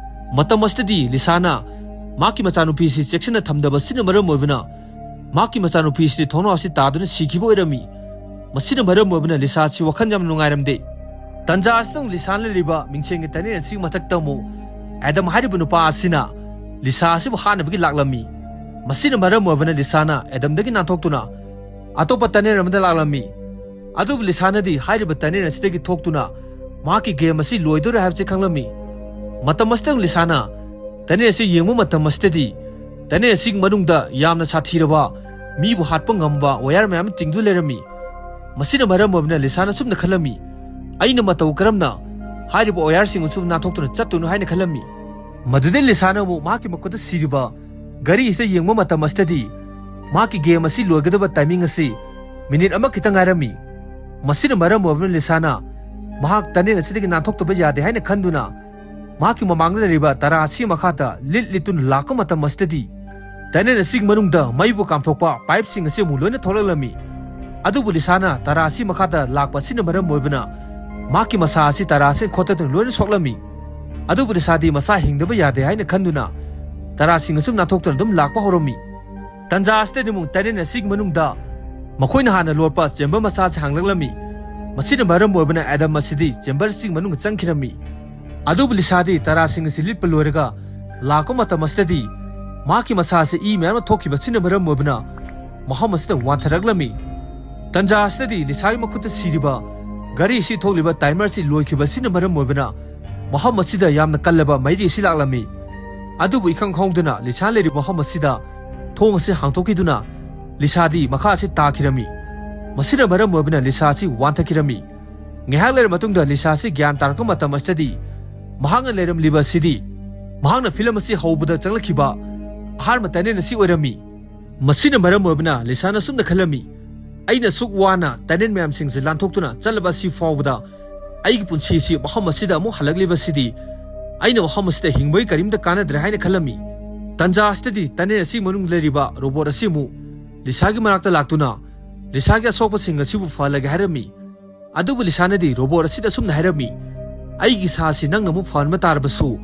ꯃꯇꯝ ꯑꯁꯤꯗꯗꯤ ꯂꯤꯁꯥꯅ ꯃꯍꯥꯛꯀꯤ ꯃꯆꯥꯅꯨꯄꯤ ꯑꯁꯤ ꯆꯦꯛꯁꯤꯟꯅ ꯊꯝꯗꯕ ꯑꯁꯤꯅ ꯃꯔꯝ ꯑꯣꯏꯕꯅ ꯃꯍꯥꯛꯀꯤ ꯃꯆꯥꯅꯨꯄꯤ ꯑꯁꯤꯗꯤ ꯊꯣꯡꯅꯥꯎ ꯑꯁꯤ ꯇꯥꯗꯨꯅ ꯁꯤꯈꯤꯕ ꯑꯣꯏꯔꯝꯃꯤ꯫ ꯃꯁꯤꯅ ꯃꯔꯝ ꯑꯣꯏꯕꯅ ꯂꯤꯁꯥ ꯑꯁꯤ ꯋꯥꯈꯜ ꯌꯥꯝꯅ ꯅꯨꯡꯉꯥꯏꯔꯝꯗꯦ꯫ ꯇꯟꯖꯥ ꯑꯁꯤꯗ ꯑꯃꯨꯛ ꯂꯤꯁꯥꯅ ꯂꯩꯔꯤꯕ ꯃꯤꯡꯁꯦꯟꯒꯤ ꯇꯅꯦꯟ ꯑꯁꯤꯒꯤ ꯃꯊꯛꯇ ꯑꯃꯨꯛ ꯑꯦꯗꯝ ꯍꯥꯏꯔꯤꯕ ꯅꯨꯄꯥ ꯑꯁꯤꯅ ꯂꯤꯁꯥ ꯑꯁꯤꯕꯨ ꯍꯥꯠꯅꯕꯒꯤ ꯂꯥꯛꯂꯝꯃꯤ꯫ ꯃꯁꯤꯅ ꯃꯔꯝ ꯑꯣꯏꯕꯅ ꯂꯤꯁꯥꯅ ꯑꯦꯗꯝꯗꯒꯤ ꯅꯥꯟꯊꯣꯛꯇꯨꯅ ꯑꯇꯣꯞꯄ tunnel ꯑꯃꯗ ꯂꯥꯛꯂꯝꯃꯤ꯫ ꯑꯗꯨꯕꯨ ꯂꯤꯁꯥꯅꯗꯤ ꯍꯥꯏꯔꯤꯕ tunnel ꯑꯁꯤꯗꯒꯤ ꯊꯣꯛꯇꯨꯅ ꯃꯍꯥꯛꯀꯤ game ꯑꯁꯤ ꯂꯣꯏꯗꯣꯔꯦ ꯍꯥꯏꯕꯁꯤ ꯈꯪꯂꯝꯃꯤ꯫ ꯃꯇꯝ ꯑꯁꯤꯗ ꯂꯤꯁꯥꯅ tunnel ꯑꯁꯤ ꯌꯦꯡꯕ ꯃꯇꯝ ꯑꯁꯤꯗꯗꯤ tunnel ꯑꯁꯤꯒꯤ ꯃꯅꯨꯡꯗ ꯌꯥꯝꯅ ꯁꯥꯊꯤꯔꯕ, ꯃꯤꯕꯨ ꯍꯥꯠꯄ ꯉꯝꯕ wire ꯃꯌꯥꯝ ꯑꯃ ꯇꯤꯡꯗꯨꯅ ꯂꯩꯔꯝꯃꯤ꯫ ꯃꯁꯤꯅ ꯃꯔꯝ ꯑꯣꯏꯗꯨꯅ ꯂꯤꯁꯥꯅ ꯁꯨꯝꯅ ꯈꯜꯂꯝꯃꯤ, "ꯑꯩꯅ ꯃꯇꯧ ꯀꯔꯝꯅ ꯍꯥꯏꯔꯤꯕ wireꯁꯤꯡ ꯑꯁꯤ ꯅꯥꯟꯊꯣꯛꯇꯨꯅ ꯆꯠꯇꯣꯏꯅꯣ?" ꯍꯥꯏꯅ ꯈꯜꯂꯝꯃꯤ꯫ ꯃꯗꯨꯗꯩ ꯂꯤꯁꯥꯅ ꯑꯃꯨꯛ ꯃꯍꯥꯛꯀꯤ ꯃꯈꯨꯠꯇ ꯁꯤꯔꯤꯕ ꯘꯔꯤ ꯑꯁꯤꯗ ꯌꯦꯡꯕ ꯃꯇꯝ ꯑꯁꯤꯗꯗꯤ ꯃꯍꯥꯛꯀꯤ game ꯑꯁꯤ ꯂꯣꯏꯒꯗꯕ timing ꯑꯁꯤ minute ꯑꯃ ꯈꯤꯇꯪ ꯉꯥꯏꯔꯝꯃꯤ꯫ ꯃꯁꯤꯅ ꯃꯔꯝ ꯑꯣꯏꯗꯨꯅ ꯂꯤꯁꯥꯅ ꯃꯍꯥꯛ tunnel ꯑꯁꯤꯗꯒꯤ ꯅꯥꯟꯊꯣꯛꯇꯕ ꯌꯥꯗꯦ ꯍꯥꯏꯅ ꯈꯟꯗꯨꯅ ꯃꯍꯥꯛꯀꯤ ꯃꯃꯥꯡꯗ ꯂꯩꯔꯤꯕ ꯇꯔꯥ ꯑꯁꯤ ꯃꯈꯥꯗ ꯂꯤꯠ ꯂꯤꯠꯇꯨꯅ ꯂꯥꯛꯄ ꯃꯇꯝ ꯑꯁꯤꯗꯗꯤ tunnel ꯑꯁꯤꯒꯤ ꯃꯅꯨꯡꯗ ꯃꯩꯕꯨ ꯀꯥꯝꯊꯣꯛꯄ pipeꯁꯤꯡ ꯑꯁꯤ ꯑꯃꯨꯛ ꯂꯣꯏꯅ ꯊꯣꯛꯂꯛꯂꯝꯃꯤ꯫ ꯑꯗꯨꯕꯨ ꯂꯤꯁꯥꯅ ꯇꯔꯥ ꯑꯁꯤ ꯃꯈꯥꯗ ꯂꯥꯛꯄ ꯑꯁꯤꯅ ꯃꯔꯝ ꯑꯣꯏꯕꯅ ꯃꯍꯥꯛꯀꯤ ꯃꯁꯥ ꯑꯁꯤ ꯇꯔꯥ ꯑꯁꯤꯅ ꯈꯣꯠꯇꯠꯇꯨꯅ ꯂꯣꯏꯅ ꯁꯣꯛꯂꯝꯃꯤ꯫ ꯑꯗꯨꯕꯨ ꯂꯤꯁꯥꯗꯤ ꯃꯁꯥ ꯍꯤꯡꯗꯕ ꯌꯥꯗꯦ ꯍꯥꯏꯅ ꯈꯟꯗꯨꯅ ꯇꯔꯥꯁꯤꯡ ꯑꯁꯨꯝ ꯅꯥꯟꯊꯣꯛꯇꯨꯅ ꯑꯗꯨꯝ ꯂꯥꯛꯄ ꯍꯧꯔꯝꯃꯤ꯫ ꯇꯟꯖꯥ ꯑꯁꯤꯗꯗꯤ ꯑꯃꯨꯛ tunnel ꯑꯁꯤꯒꯤ ꯃꯅꯨꯡꯗ ꯃꯈꯣꯏꯅ ꯍꯥꯟꯅ ꯂꯣꯠꯄ chamber ꯃꯆꯥꯁꯤ ꯍꯥꯡꯂꯛꯂꯝꯃꯤ꯫ ꯃꯁꯤꯅ ꯃꯔꯝ ꯑꯣꯏꯕꯅ ꯑꯦꯗꯝ ꯑꯁꯤꯗꯤ chamber ꯑꯁꯤꯒꯤ ꯃꯅꯨꯡꯗ ꯆꯪꯈꯤꯔꯝꯃꯤ꯫ ꯑꯗꯨꯕꯨ ꯂꯤꯁꯥꯗꯤ ꯇꯔꯥꯁꯤꯡ ꯑꯁꯤ ꯂꯤꯠꯄ ꯂꯣꯏꯔꯒ ꯂꯥꯛꯄ ꯃꯇꯝ ꯑꯁꯤꯗꯗꯤ ꯃꯍꯥꯛꯀꯤ ꯃꯁꯥ ꯑꯁꯤ ꯏ ꯃꯌꯥꯝ ꯑꯃ ꯊꯣꯛꯈꯤꯕ ꯑꯁꯤꯅ ꯃꯔꯝ ꯑꯣꯏꯕꯅ ꯃꯐꯝ ꯑꯁꯤꯗ ꯋꯥꯟꯊꯔꯛꯂꯝꯃꯤ꯫ ꯇꯟꯖꯥ ꯑꯁꯤꯗꯗꯤ ꯂꯤꯁꯥꯒꯤ ꯃꯈꯨꯠꯇ ꯁꯤꯔꯤꯕ ꯘꯔꯤ ꯑꯁꯤ ꯊꯣꯛꯂꯤꯕ timer ꯑꯁꯤ ꯂꯣꯏꯈꯤꯕ ꯑꯁꯤꯅ ꯃꯔꯝ ꯑꯣꯏꯕꯅ ꯃꯐꯝ ꯑꯁꯤꯗ ꯌꯥꯝꯅ ꯀꯜꯂꯕ ꯃꯩꯔꯤ ꯑꯁꯤ ꯂꯥꯛꯂꯝꯃꯤ꯫ ꯑꯗꯨꯕꯨ ꯏꯈꯪ ꯈꯪꯍꯧꯗꯅ ꯂꯤꯁꯥ ꯂꯩꯔꯤꯕ ꯃꯐꯝ ꯑꯁꯤꯗ ꯊꯣꯡ ꯑꯁꯤ ꯍꯥꯡꯗꯣꯛꯈꯤꯗꯨꯅ ꯂꯤꯁꯥꯗꯤ ꯃꯈꯥ ꯑꯁꯤ ꯇꯥꯈꯤꯔꯝꯃꯤ꯫ ꯃꯁꯤꯅ ꯃꯔꯝ ꯑꯣꯏꯕꯅ ꯂꯤꯁꯥ ꯑꯁꯤ ꯋꯥꯟꯊꯈꯤꯔꯝꯃꯤ꯫ ꯉꯥꯏꯍꯥꯛ ꯂꯩꯔꯕ ꯃꯇꯨꯡꯗ ꯂꯤꯁꯥ ꯑꯁꯤ ꯒ꯭ꯌꯥꯟ ꯇꯥꯔꯛꯄ ꯃꯇꯝ ꯑꯁꯤꯗꯗꯤ ꯃꯍꯥꯛꯅ ꯂꯩꯔꯝꯂꯤꯕ ꯑꯁꯤꯗꯤ ꯃꯍꯥꯛꯅ film ꯑꯁꯤ ꯍꯧꯕꯗ ꯆꯪꯂꯛꯈꯤꯕ ꯑꯍꯥꯟꯕ tunnel ꯑꯁꯤ ꯑꯣꯏꯔꯝꯃꯤ꯫ ꯃꯁꯤꯅ ꯃꯔꯝ ꯑꯣꯏꯕꯅ ꯂꯤꯁꯥꯅ ꯁꯨꯝꯅ ꯈꯜꯂꯝꯃꯤ, "ꯑꯩꯅ ꯑꯁꯨꯛ ꯋꯥꯅ tunnel ꯃꯌꯥꯝꯁꯤꯡꯁꯦ ꯂꯥꯟꯊꯣꯛꯇꯨꯅ ꯆꯠꯂꯕ ꯑꯁꯤ ꯐꯥꯎꯕꯗ ꯑꯩꯒꯤ ꯄꯨꯟꯁꯤ ꯑꯁꯤ ꯃꯐꯝ ꯑꯁꯤꯗ ꯑꯃꯨꯛ ꯍꯜꯂꯛꯂꯤꯕ ꯑꯁꯤꯗꯤ ꯑꯩꯅ ꯃꯐꯝ ꯑꯁꯤꯗ ꯍꯤꯡꯕꯒꯤ ꯀꯔꯤꯝꯇ ꯀꯥꯟꯅꯗ꯭ꯔꯦ" ꯍꯥꯏꯅ ꯈꯜꯂꯝꯃꯤ꯫ ꯇꯟꯖꯥ ꯑꯁꯤꯗꯗꯤ tunnel ꯑꯁꯤꯒꯤ ꯃꯅꯨꯡꯗ ꯂꯩꯔꯤꯕ robot ꯑꯁꯤ ꯑꯃꯨꯛ ꯂꯤꯁꯥꯒꯤ ꯃꯅꯥꯛꯇ ꯂꯥꯛꯇꯨꯅ ꯂꯤꯁꯥꯒꯤ ꯑꯁꯣꯛꯄꯁꯤꯡ ꯑꯁꯤꯕꯨ ꯐꯍꯜꯂꯒꯦ ꯍꯥꯏꯔꯝꯃꯤ꯫ ꯑꯗꯨꯕꯨ ꯂꯤꯁꯥꯅꯗꯤ robot ꯑꯁꯤꯗ ꯑꯁꯨꯝꯅ ꯍꯥꯏꯔꯝꯃꯤ, "ꯑꯩꯒꯤ ꯏꯁꯥ ꯑꯁꯤ ꯅꯪꯅ ꯑꯃꯨꯛ ꯐꯍꯟꯕ ꯇꯥꯔꯕꯁꯨ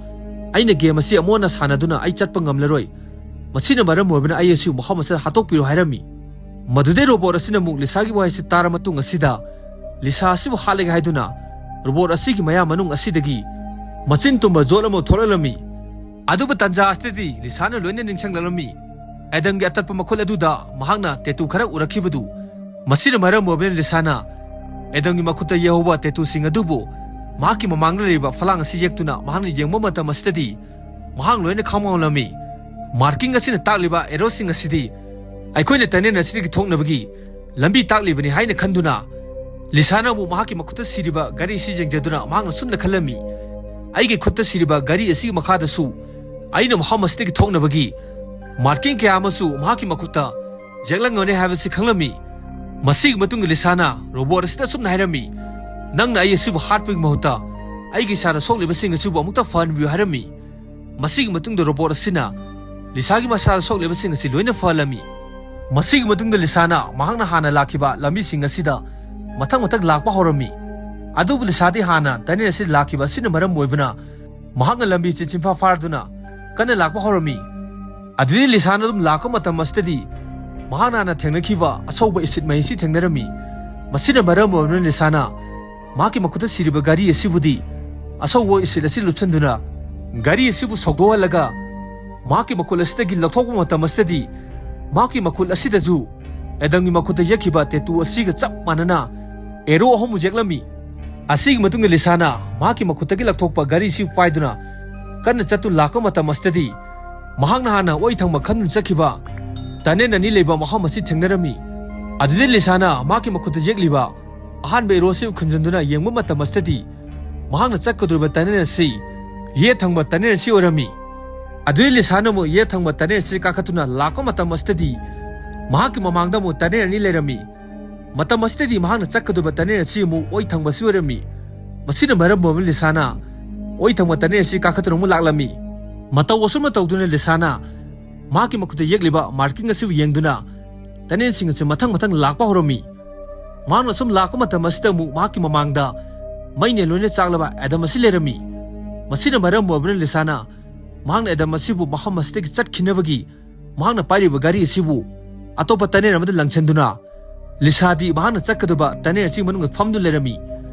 ꯑꯩꯅ game ꯑꯁꯤ ꯑꯃꯨꯛ ꯍꯟꯅ ꯁꯥꯟꯅꯗꯨꯅ ꯑꯩ ꯆꯠꯄ ꯉꯝꯂꯔꯣꯏ꯫ ꯃꯁꯤꯅ ꯃꯔꯝ ꯑꯣꯏꯕꯅ ꯑꯩ ꯑꯁꯤ ꯃꯐꯝ ꯑꯁꯤꯗ ꯍꯥꯠꯇꯣꯛꯄꯤꯔꯣ" ꯍꯥꯏꯔꯝꯃꯤ꯫ ꯃꯗꯨꯗꯩ robot ꯑꯁꯤꯅ ꯑꯃꯨꯛ ꯂꯤꯁꯥꯒꯤ ꯋꯥꯍꯩꯁꯤ ꯇꯥꯔ ꯃꯇꯨꯡ ꯑꯁꯤꯗ ꯂꯤꯁꯥ ꯑꯁꯤꯕꯨ ꯍꯥꯠꯂꯒꯦ ꯍꯥꯏꯗꯨꯅ robot ꯑꯁꯤꯒꯤ ꯃꯌꯥ ꯃꯅꯨꯡ ꯑꯁꯤꯗꯒꯤ ꯃꯆꯤꯟ ꯇꯨꯝꯕ ꯖꯣꯠ ꯑꯃ ꯊꯣꯛꯂꯛꯂꯝꯃꯤ꯫ ꯑꯗꯨꯕꯨ ꯇꯟꯖꯥ ꯑꯁꯤꯗꯗꯤ ꯂꯤꯁꯥꯅ ꯂꯣꯏꯅ ꯅꯤꯡꯁꯤꯡꯂꯛꯂꯝꯃꯤ꯫ ꯑꯦꯗꯝꯒꯤ ꯑꯇꯠꯄ ꯃꯈꯨꯠ ꯑꯗꯨꯗ ꯃꯍꯥꯛꯅ ꯇꯦꯇꯨ ꯈꯔ ꯎꯔꯛꯈꯤꯕꯗꯨ꯫ ꯃꯁꯤꯅ ꯃꯔꯝ ꯑꯣꯏꯕꯅ ꯂꯤꯁꯥꯅ ꯑꯦꯗꯝꯒꯤ ꯃꯈꯨꯠꯇ ꯌꯦꯛꯍꯧꯕ ꯇꯦꯇꯨꯁꯤꯡ ꯑꯗꯨꯕꯨ ꯃꯍꯥꯛꯀꯤ ꯃꯃꯥꯡꯗ ꯂꯩꯔꯤꯕ ꯐꯂꯥꯡ ꯑꯁꯤ ꯌꯦꯛꯇꯨꯅ ꯃꯍꯥꯛꯅ ꯌꯦꯡꯕ ꯃꯇꯝ ꯑꯁꯤꯗꯗꯤ ꯃꯍꯥꯛ ꯂꯣꯏꯅ ꯈꯪꯉꯝꯂꯝꯃꯤ꯫ ꯃꯥꯔꯀꯤꯡ ꯑꯁꯤꯅ ꯇꯥꯛꯂꯤꯕ ꯑꯦꯔꯣꯁꯤꯡ ꯑꯁꯤꯗꯤ ꯑꯩꯈꯣꯏꯅ ꯇꯅꯦꯜ ꯑꯁꯤꯗꯒꯤ ꯊꯣꯛꯅꯕꯒꯤ ꯂꯝꯕꯤ ꯇꯥꯛꯂꯤꯕꯅꯤ ꯍꯥꯏꯅ ꯈꯟꯗꯨꯅ ꯂꯤꯁꯥꯅ ꯑꯃꯨꯛ ꯃꯍꯥꯛꯀꯤ ꯃꯈꯨꯠꯇ ꯁꯤꯔꯤꯕ ꯒꯥꯔꯤ ꯑꯁꯤ ꯌꯦꯡꯖꯗꯨꯅ ꯃꯍꯥꯛꯅ ꯁꯨꯝꯅ ꯈꯜꯂꯝꯃꯤ, "ꯑꯩꯒꯤ ꯈꯨꯠꯇ ꯁꯤꯔꯤꯕ ꯒꯥꯔꯤ ꯑꯁꯤꯒꯤ ꯃꯈꯥꯗꯁꯨ ꯑꯩꯅ ꯃꯐꯝ ꯑꯁꯤꯗꯒꯤ ꯊꯣꯛꯅꯕꯒꯤ ꯃꯥꯔꯀꯤꯡ ꯀꯌꯥ ꯑꯃꯁꯨ ꯃꯍꯥꯛꯀꯤ ꯃꯈꯨꯠꯇ ꯌꯦꯛꯂꯝꯒꯅꯤ ꯍꯥꯏꯕꯁꯤ ꯈꯪꯂꯝꯃꯤ"꯫ ꯃꯁꯤꯒꯤ ꯃꯇꯨꯡꯗ ꯂꯤꯁꯥꯅ ꯔꯣꯕꯣꯠ ꯑꯁꯤꯗ ꯑꯁꯨꯝꯅ ꯍꯥꯏꯔꯝꯃꯤ, "ꯅꯪꯅ ꯑꯩ ꯑꯁꯤꯕꯨ ꯍꯥꯠꯄꯒꯤ ꯃꯍꯨꯠꯇ ꯑꯩꯒꯤ ꯏꯁꯥꯗ ꯁꯣꯛꯂꯤꯕꯁꯤꯡ ꯑꯁꯤꯕꯨ ꯑꯃꯨꯛꯇ ꯐꯍꯟꯕꯤꯌꯨ" ꯍꯥꯏꯔꯝꯃꯤ꯫ ꯃꯁꯤꯒꯤ ꯃꯇꯨꯡꯗ ꯔꯣꯕꯣꯠ ꯑꯁꯤꯅ ꯂꯤꯁꯥꯒꯤ ꯃꯁꯥꯗ ꯁꯣꯛꯂꯤꯕꯁꯤꯡ ꯑꯁꯤ ꯂꯣꯏꯅ ꯐꯍꯜꯂꯝꯃꯤ꯫ ꯃꯁꯤꯒꯤ ꯃꯇꯨꯡꯗ ꯂꯤꯁꯥꯅ ꯃꯍꯥꯛꯅ ꯍꯥꯟꯅ ꯂꯥꯛꯈꯤꯕ ꯂꯝꯕꯤꯁꯤꯡ ꯑꯁꯤꯗ ꯃꯊꯪ ꯃꯊꯪ ꯂꯥꯛꯄ ꯍꯧꯔꯝꯃꯤ꯫ ꯑꯗꯨꯕꯨ ꯂꯤꯁꯥꯗꯤ ꯍꯥꯟꯅ ꯇꯅꯦꯜ ꯑꯁꯤꯗ ꯂꯥꯛꯈꯤꯕ ꯑꯁꯤꯅ ꯃꯔꯝ ꯑꯣꯏꯕꯅ ꯃꯍꯥꯛꯅ ꯂꯝꯕꯤꯁꯤ ꯆꯤꯟꯐꯥ ꯐꯥꯔꯗꯨꯅ ꯀꯟꯅ ꯂꯥꯛꯄ ꯍꯧꯔꯝꯃꯤ꯫ ꯑꯗꯨꯗꯤ ꯂꯤꯁꯥꯅ ꯑꯗꯨꯝ ꯂꯥꯛꯄ ꯃꯇꯝ ꯑꯁꯤꯗꯗꯤ ꯃꯍꯥꯛꯅ ꯍꯥꯟꯅ ꯊꯦꯡꯅꯈꯤꯕ ꯑꯁꯧꯕ ꯏꯁꯤꯠ ꯃꯩ ꯑꯁꯤ ꯊꯦꯡꯅꯔꯝꯃꯤ꯫ ꯃꯁꯤꯅ ꯃꯔꯝ ꯑꯣꯏꯔꯕꯅ ꯂꯤꯁꯥꯅ ꯃꯍꯥꯛꯀꯤ ꯃꯈꯨꯠꯇ ꯁꯤꯔꯤꯕ ꯒꯥꯔꯤ ꯑꯁꯤꯕꯨꯗꯤ ꯑꯁꯧꯕ ꯏꯁꯤꯠ ꯑꯁꯤ ꯂꯨꯞꯁꯤꯟꯗꯨꯅ ꯒꯥꯔꯤ ꯑꯁꯤꯕꯨ ꯁꯧꯗꯣꯛꯍꯜꯂꯒ ꯃꯍꯥꯛꯀꯤ ꯃꯈꯨꯠ ꯑꯁꯤꯗꯒꯤ ꯂꯧꯊꯣꯛꯄ ꯃꯇꯝ ꯑꯁꯤꯗꯗꯤ ꯃꯍꯥꯛꯀꯤ ꯃꯈꯨꯠ ꯑꯁꯤꯗꯁꯨ ꯑꯦꯗꯝꯒꯤ ꯃꯈꯨꯠꯇ ꯌꯦꯛꯈꯤꯕ ꯇꯦꯇꯨ ꯑꯁꯤꯒ ꯆꯞ ꯃꯥꯟꯅꯅ ꯑꯦꯔꯣ ꯑꯍꯨꯝ ꯌꯦꯛꯂꯝꯃꯤ꯫ ꯑꯁꯤꯒꯤ ꯃꯇꯨꯡꯗ ꯂꯤꯁꯥꯅ ꯃꯍꯥꯛꯀꯤ ꯃꯈꯨꯠꯇꯒꯤ ꯂꯧꯊꯣꯛꯄ ꯒꯥꯔꯤ ꯑꯁꯤ ꯄꯥꯏꯗꯨꯅ ꯀꯟꯅ ꯆꯠꯇꯨ ꯂꯥꯛꯄ ꯃꯇꯝ ꯑꯁꯤꯗꯗꯤ ꯃꯍꯥꯛꯅ ꯍꯥꯟꯅ ꯑꯣꯏ ꯊꯪꯕ ꯈꯟꯗꯨꯅ ꯆꯠꯈꯤꯕ ꯇꯅꯦꯜ ꯑꯅꯤ ꯂꯩꯕ ꯃꯐꯝ ꯑꯁꯤ ꯊꯦꯡꯅꯔꯝꯃꯤ꯫ ꯑꯗꯨꯗ ꯂꯤꯁꯥꯅ ꯃꯍꯥꯛꯀꯤ ꯃꯈꯨꯠꯇ ꯌꯦꯛꯂꯤꯕ ꯑꯍꯥꯟꯕ ꯑꯦꯔꯣ ꯑꯁꯤ ꯈꯨꯝꯖꯤꯟꯗꯨꯅ ꯌꯦꯡꯕ ꯃꯇꯝ ꯑꯁꯤꯗꯗꯤ ꯃꯍꯥꯛꯅ ꯆꯠꯀꯗꯧꯔꯤꯕ ꯇꯅꯦꯜ ꯑꯁꯤ ꯌꯦꯠ ꯊꯪꯕ ꯇꯅꯦꯜ ꯑꯁꯤ ꯑꯣꯏꯔꯝꯃꯤ꯫ ꯑꯗꯨꯗ ꯂꯤꯁꯥꯅ ꯑꯃꯨꯛ ꯌꯦꯠ ꯊꯪꯕ ꯇꯅꯦꯜ ꯑꯁꯤ ꯀꯥꯈꯠꯇꯨꯅ ꯂꯥꯛꯄ ꯃꯇꯝ ꯑꯁꯤꯗꯗꯤ ꯃꯍꯥꯛꯀꯤ ꯃꯃꯥꯡꯗ ꯑꯃꯨꯛ ꯇꯅꯦꯜ ꯑꯅꯤ ꯂꯩꯔꯝꯃꯤ꯫ ꯃꯇꯝ ꯑꯁꯤꯗꯗꯤ ꯃꯍꯥꯛꯅ ꯆꯠꯀꯗꯧꯔꯤꯕ ꯇꯅꯦꯜ ꯑꯁꯤ ꯑꯃꯨꯛ ꯑꯣꯏ ꯊꯪꯕ ꯑꯁꯤ ꯑꯣꯏꯔꯝꯃꯤ꯫ ꯃꯁꯤꯅ ꯃꯔꯝ ꯑꯣꯏꯔꯒ ꯂꯤꯁꯥꯅ ꯑꯣꯏ ꯊꯪꯕ ꯇꯅꯦꯜ ꯑꯁꯤ ꯀꯥꯈꯠꯇꯨꯅ ꯑꯃꯨꯛ ꯂꯥꯛꯂꯝꯃꯤ꯫ ꯃꯇꯧ ꯑꯁꯨꯝꯅ ꯇꯧꯗꯨꯅ ꯂꯤꯁꯥꯅ ꯃꯍꯥꯛꯀꯤ ꯃꯈꯨꯠꯇ ꯌꯦꯛꯂꯤꯕ ꯃꯥꯔꯀꯤꯡ ꯑꯁꯤꯕꯨ ꯌꯦꯡꯗꯨꯅ ꯇꯅꯦꯜꯁꯤꯡ ꯑꯁꯤ ꯃꯊꯪ ꯃꯊꯪ ꯂꯥꯛꯄ ꯍꯧꯔꯝꯃꯤ꯫ ꯃꯍꯥꯛꯅ ꯁꯨꯝ ꯂꯥꯛꯄ ꯃꯇꯝ ꯑꯁꯤꯗ ꯑꯃꯨꯛ ꯃꯍꯥꯛꯀꯤ ꯃꯃꯥꯡꯗ ꯃꯩꯅ ꯂꯣꯏꯅ ꯆꯥꯛꯂꯕ ꯑꯦꯗꯝ ꯑꯁꯤ ꯂꯩꯔꯝꯃꯤ꯫ ꯃꯁꯤꯅ ꯃꯔꯝ ꯑꯣꯏꯔꯕꯅ ꯂꯤꯁꯥꯅ ꯃꯍꯥꯛꯅ ꯑꯦꯗꯝ ꯑꯁꯤꯕꯨ ꯃꯐꯝ ꯑꯁꯤꯗꯒꯤ ꯆꯠꯈꯤꯅꯕꯒꯤ ꯃꯍꯥꯛꯅ ꯄꯥꯏꯔꯤꯕ ꯒꯥꯔꯤ ꯑꯁꯤꯕꯨ ꯑꯇꯣꯞꯄ ꯇꯅꯦꯜ ꯑꯃꯗ ꯂꯪꯁꯤꯟꯗꯨꯅ ꯂꯤꯁꯥꯗꯤ ꯃꯍꯥꯛꯅ ꯆꯠꯀꯗꯕ ꯇꯅꯦꯜ ꯑꯁꯤꯒꯤ ꯃꯅꯨꯡꯗ ꯐꯝꯗꯨꯅ ꯂꯩꯔꯝꯃꯤ꯫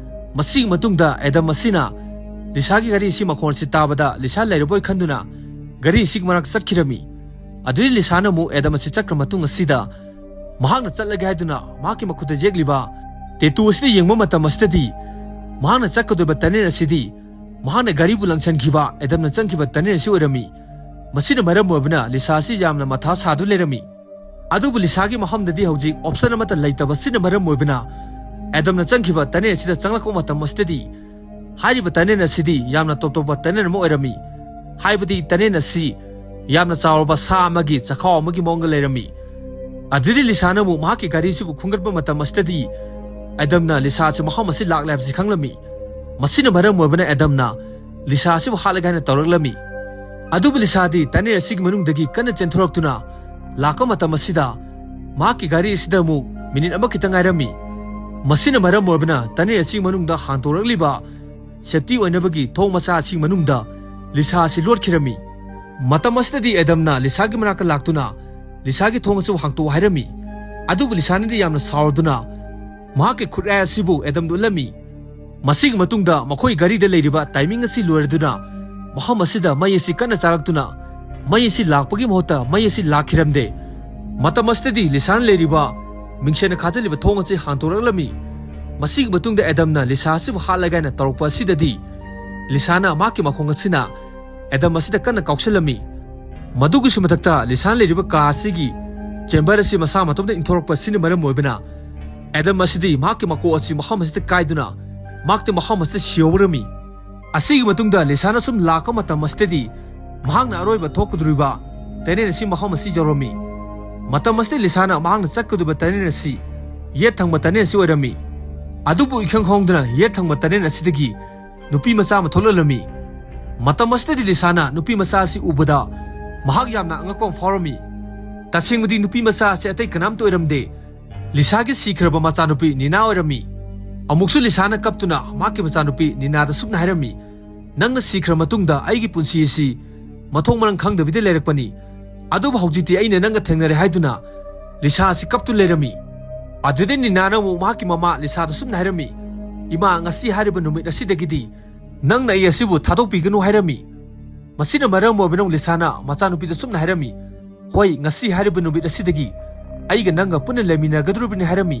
ꯃꯁꯤꯒꯤ ꯃꯇꯨꯡꯗ ꯑꯦꯗꯝ ꯑꯁꯤꯅ ꯂꯤꯁꯥꯒꯤ ꯒꯥꯔꯤ ꯑꯁꯤ ꯃꯈꯣꯟ ꯑꯁꯤ ꯇꯥꯕꯗ ꯂꯤꯁꯥ ꯂꯩꯔꯕꯣꯏ ꯈꯟꯗꯨꯅ ꯒꯥꯔꯤ ꯑꯁꯤꯒꯤ ꯃꯅꯥꯛꯇ ꯆꯠꯈꯤꯔꯝꯃꯤ꯫ ꯑꯗꯨꯗꯤ ꯂꯤꯁꯥꯅ ꯑꯃꯨꯛ ꯑꯦꯗꯝ ꯑꯁꯤ ꯆꯠꯈ꯭ꯔ ꯃꯇꯨꯡ ꯑꯁꯤꯗ ꯃꯍꯥꯛꯅ ꯆꯠꯂꯒꯦ ꯍꯥꯏꯗꯨꯅ ꯃꯍꯥꯛꯀꯤ ꯃꯈꯨꯠꯇ ꯌꯦꯛꯂꯤꯕ ꯇꯦꯇꯨ ꯑꯁꯤꯗ ꯌꯦꯡꯕ ꯃꯇꯝ ꯑꯁꯤꯗꯗꯤ ꯃꯍꯥꯛꯅ ꯆꯠꯀꯗꯣꯏꯕ ꯇꯅꯦꯜ ꯑꯁꯤꯗꯤ ꯃꯍꯥꯛꯅ ꯒꯥꯔꯤꯕꯨ ꯂꯪꯁꯟꯈꯤꯕ ꯑꯦꯗꯝꯅ ꯆꯪꯈꯤꯕ ꯇꯅꯦꯜ ꯑꯁꯤ ꯑꯣꯏꯔꯝꯃꯤ꯫ ꯃꯁꯤꯅ ꯃꯔꯝ ꯑꯣꯏꯕꯅ ꯂꯤꯁꯥ ꯑꯁꯤ ꯌꯥꯝꯅ ꯃꯊꯥ ꯁꯥꯗꯨꯅ ꯂꯩꯔꯝꯃꯤ꯫ ꯑꯗꯨꯕꯨ ꯂꯤꯁꯥꯒꯤ ꯃꯐꯝꯗꯗꯤ ꯍꯧꯖꯤꯛ ꯑꯣꯞꯁꯟ ꯑꯃꯠꯇ ꯂꯩꯇꯕꯁꯤꯅ ꯃꯔꯝ ꯑꯣꯏꯕꯅ ꯑꯦꯗꯝꯅ ꯆꯪꯈꯤꯕ ꯇꯅꯦꯜ ꯑꯁꯤꯗ ꯆꯪꯂꯛꯄ ꯃꯇꯝ ꯑꯁꯤꯗꯗꯤ ꯍꯥꯏꯔꯤꯕ ꯇꯅꯦꯜ ꯑꯁꯤꯗꯤ ꯌꯥꯝꯅ ꯇꯣꯞ ꯇꯣꯞꯄ ꯇꯅꯦꯜ ꯑꯃ ꯑꯣꯏꯔꯝꯃꯤ꯫ ꯍꯥꯏꯕꯗꯤ ꯇꯅꯦꯜ ꯑꯁꯤ ꯌꯥꯝꯅ ꯆꯥꯎꯔꯕ ꯁꯥ ꯑꯃꯒꯤ ꯆꯈꯥꯎ ꯑꯃꯒꯤ ꯃꯑꯣꯡꯗ ꯂꯩꯔꯝꯃꯤ꯫ ꯑꯗꯨꯗꯤ ꯂꯤꯁꯥꯅ ꯑꯃꯨꯛ ꯃꯍꯥꯛꯀꯤ ꯒꯥꯔꯤꯁꯤꯕꯨ ꯈꯨꯝꯒꯠꯄ ꯃꯇꯝ ꯑꯁꯤꯗꯗꯤ ꯑꯦꯗꯝꯅ ꯂꯤꯁꯥ ꯑꯁꯤ ꯃꯐꯝ ꯑꯁꯤ ꯂꯥꯛꯂꯦ ꯍꯥꯏꯕꯁꯤ ꯈꯪꯂꯝꯃꯤ꯫ ꯃꯁꯤꯅ ꯃꯔꯝ ꯑꯣꯏꯕꯅ ꯑꯦꯗꯝꯅ ꯂꯤꯁꯥ ꯑꯁꯤꯕꯨ ꯍꯥꯠꯂꯒꯦ ꯍꯥꯏꯅ ꯇꯧꯔꯛꯂꯝꯃꯤ꯫ ꯑꯗꯨꯕꯨ ꯂꯤꯁꯥꯗꯤ ꯇꯅꯦꯜ ꯑꯁꯤꯒꯤ ꯃꯅꯨꯡꯗꯒꯤ ꯀꯟꯅ ꯆꯦꯟꯊꯣꯔꯛꯇꯨꯅ ꯂꯥꯛꯄ ꯃꯇꯝ ꯑꯁꯤꯗ ꯃꯍꯥꯛꯀꯤ ꯒꯥꯔꯤ ꯑꯁꯤꯗ ꯑꯃꯨꯛ ꯃꯤꯅꯤꯠ ꯑꯃꯈꯛꯇ ꯉꯥꯏꯔꯝꯃꯤ꯫ ꯃꯁꯤꯅ ꯃꯔꯝ ꯑꯣꯏꯕꯅ ꯇꯅꯦꯜ ꯑꯁꯤꯒꯤ ꯃꯅꯨꯡꯗ ꯍꯥꯡꯗꯣꯔꯛꯂꯤꯕ ꯁꯦꯞꯇꯤ ꯑꯣꯏꯅꯕꯒꯤ ꯊꯣꯡ ꯃꯆꯥ ꯑꯁꯤꯒꯤ ꯃꯅꯨꯡꯗ ꯂꯤꯁꯥ ꯑꯁꯤ ꯂꯣꯠꯈꯤꯔꯝꯃꯤ꯫ ꯃꯇꯝ ꯑꯁꯤꯗꯗꯤ ꯑꯦꯗꯝꯅ ꯂꯤꯁꯥꯒꯤ ꯃꯅꯥꯛꯇ ꯂꯥꯛꯇꯨꯅ ꯂꯤꯁꯥꯒꯤ ꯊꯣꯡ ꯑꯁꯤꯕꯨ ꯍꯥꯡꯇꯣꯛꯎ ꯍꯥꯏꯔꯝꯃꯤ꯫ ꯑꯗꯨꯕꯨ ꯂꯤꯁꯥꯅꯗꯤ ꯌꯥꯝꯅ ꯁꯥꯎꯔꯗꯨꯅ ꯃꯍꯥꯛꯀꯤ ꯈꯨꯠꯌꯥꯏ ꯑꯁꯤꯕꯨ ꯑꯦꯗꯝꯗ ꯎꯠꯂꯝꯃꯤ꯫ ꯃꯁꯤꯒꯤ ꯃꯇꯨꯡꯗ ꯃꯈꯣꯏ ꯒꯥꯔꯤꯗ ꯂꯩꯔꯤꯕ ꯇꯥꯏꯃꯤꯡ ꯑꯁꯤ ꯂꯣꯏꯔꯗꯨꯅ ꯃꯐꯝ ꯑꯁꯤꯗ ꯃꯩ ꯑꯁꯤ ꯀꯟꯅ ꯆꯥꯔꯛꯇꯨꯅ ꯃꯩ ꯑꯁꯤ ꯂꯥꯛꯄꯒꯤ ꯃꯍꯨꯠꯇ ꯃꯩ ꯑꯁꯤ ꯂꯥꯛꯈꯤꯔꯝꯗꯦ꯫ ꯃꯇꯝ ꯑꯁꯤꯗꯗꯤ ꯂꯤꯁꯥꯅ ꯂꯩꯔꯤꯕ ꯃꯤꯡꯁꯦꯜꯅ ꯈꯥꯖꯤꯜꯂꯤꯕ ꯊꯣꯡ ꯑꯁꯤ ꯍꯥꯡꯗꯣꯔꯛꯂꯝꯃꯤ꯫ ꯃꯁꯤꯒꯤ ꯃꯇꯨꯡꯗ ꯑꯦꯗꯝꯅ ꯂꯤꯁꯥ ꯑꯁꯤꯕꯨ ꯍꯥꯠꯂꯒꯦ ꯍꯥꯏꯅ ꯇꯧꯔꯛꯄ ꯑꯁꯤꯗꯗꯤ ꯂꯤꯁꯥꯅ ꯃꯍꯥꯛꯀꯤ ꯃꯈꯣꯡ ꯑꯁꯤꯅ ꯑꯦꯗꯝ ꯑꯁꯤꯗ ꯀꯟꯅ ꯀꯥꯎꯁꯜꯂꯝꯃꯤ꯫ ꯃꯗꯨꯒꯤꯁꯨ ꯃꯊꯛꯇ ꯂꯤꯁꯥꯅ ꯂꯩꯔꯤꯕ ꯀꯥ ꯑꯁꯤꯒꯤ ꯆꯦꯝꯕꯔ ꯑꯁꯤ ꯃꯁꯥ ꯃꯇꯣꯝꯇ ꯏꯟꯊꯣꯔꯛꯄ ꯑꯁꯤꯅ ꯃꯔꯝ ꯑꯣꯏꯕꯅ ꯑꯦꯗꯝ ꯑꯁꯤꯗꯤ ꯃꯍꯥꯛꯀꯤ ꯃꯀꯣꯛ ꯑꯁꯤ ꯃꯐꯝ ꯑꯁꯤꯗ ꯀꯥꯏꯗꯨꯅ ꯃꯍꯥꯛꯇꯤ ꯃꯐꯝ ꯑꯁꯤꯗ ꯁꯤꯍꯧꯔꯝꯃꯤ꯫ ꯑꯁꯤꯒꯤ ꯃꯇꯨꯡꯗ ꯂꯤꯁꯥꯅ ꯁꯨꯝ ꯂꯥꯛꯄ ꯃꯇꯝ ꯑꯁꯤꯗꯗꯤ ꯃꯍꯥꯛꯅ ꯑꯔꯣꯏꯕ ꯊꯣꯛꯀꯗꯧꯔꯤꯕ ꯇꯅꯦꯜ ꯑꯁꯤ ꯃꯐꯝ ꯑꯁꯤ ꯌꯧꯔꯝꯃꯤ꯫ ꯃꯇꯝ ꯑꯁꯤꯗ ꯂꯤꯁꯥꯅ ꯃꯍꯥꯛꯅ ꯆꯠꯀꯗꯧꯔꯤꯕ ꯇꯅꯦꯜ ꯑꯁꯤ ꯌꯦꯠ ꯊꯪꯕ ꯇꯅꯦꯜ ꯑꯁꯤ ꯑꯣꯏꯔꯝꯃꯤ꯫ ꯑꯗꯨꯕꯨ ꯏꯈꯪ ꯈꯪꯍꯧꯗꯅ ꯌꯦꯠ ꯊꯪꯕ ꯇꯅꯦꯜ ꯑꯁꯤꯗꯒꯤ ꯅꯨꯄꯤ ꯃꯆꯥ ꯑꯃ ꯊꯣꯛꯂꯛꯂꯝꯃꯤ꯫ ꯃꯇꯝ ꯑꯁꯤꯗꯗꯤ ꯂꯤꯁꯥꯅ ꯅꯨꯄꯤ ꯃꯆꯥ ꯑꯁꯤ ꯎꯕꯗ ꯃꯍꯥꯛ ꯌꯥꯝꯅ ꯑꯉꯛꯄ ꯑꯃ ꯐꯥꯎꯔꯝꯃꯤ꯫ ꯇꯁꯦꯡꯕꯗꯤ ꯅꯨꯄꯤ ꯃꯆꯥ ꯑꯁꯤ ꯑꯇꯩ ꯀꯅꯥꯝꯇ ꯑꯣꯏꯔꯝꯗꯦ꯫ ꯂꯤꯁꯥꯒꯤ ꯁꯤꯈ꯭ꯔꯕ ꯃꯆꯥꯅꯨꯄꯤ ꯅꯤꯅꯥ ꯑꯣꯏꯔꯝꯃꯤ꯫ ꯑꯃꯨꯛꯁꯨ ꯂꯤꯁꯥꯅ ꯀꯞꯇꯨꯅ ꯃꯍꯥꯛꯀꯤ ꯃꯆꯥꯅꯨꯄꯤ ꯅꯤꯅꯥꯗ ꯁꯨꯝꯅ ꯍꯥꯏꯔꯝꯃꯤ, "ꯅꯪꯅ ꯁꯤꯈ꯭ꯔ ꯃꯇꯨꯡꯗ ꯑꯩꯒꯤ ꯄꯨꯟꯁꯤ ꯑꯁꯤ ꯃꯊꯣꯡ ꯃꯔꯝ ꯈꯪꯗꯕꯤꯗ ꯂꯩꯔꯛꯄꯅꯤ꯫ ꯑꯗꯨꯕꯨ ꯍꯧꯖꯤꯛꯇꯤ ꯑꯩꯅ ꯅꯪꯒ ꯊꯦꯡꯅꯔꯦ" ꯍꯥꯏꯗꯨꯅ ꯂꯤꯁꯥ ꯑꯁꯤ ꯀꯞꯇꯨꯅ ꯂꯩꯔꯝꯃꯤ꯫ ꯑꯗꯨꯗꯩ ꯅꯤꯅꯥꯅ ꯑꯃꯨꯛ ꯃꯍꯥꯛꯀꯤ ꯃꯃꯥ ꯂꯤꯁꯥꯗ ꯁꯨꯝꯅ ꯍꯥꯏꯔꯝꯃꯤ, "ꯏꯃꯥ, ꯉꯁꯤ ꯍꯥꯏꯔꯤꯕ ꯅꯨꯃꯤꯠ ꯑꯁꯤꯗꯒꯤꯗꯤ ꯅꯪꯅ ꯑꯩ ꯑꯁꯤꯕꯨ ꯊꯥꯗꯣꯛꯄꯤꯒꯅꯨ" ꯍꯥꯏꯔꯝꯃꯤ꯫ ꯃꯁꯤꯅ ꯃꯔꯝ ꯑꯣꯏꯕꯅ ꯂꯤꯁꯥꯅ ꯃꯆꯥꯅꯨꯄꯤꯗ ꯁꯨꯝꯅ ꯍꯥꯏꯔꯝꯃꯤ, "ꯍꯣꯏ, ꯉꯁꯤ ꯍꯥꯏꯔꯤꯕ ꯅꯨꯃꯤꯠ ꯑꯁꯤꯗꯒꯤ ꯑꯩꯒ ꯅꯪꯒ ꯄꯨꯟꯅ ꯂꯩꯃꯤꯟꯅꯒꯗꯧꯔꯤꯕꯅꯤ" ꯍꯥꯏꯔꯝꯃꯤ꯫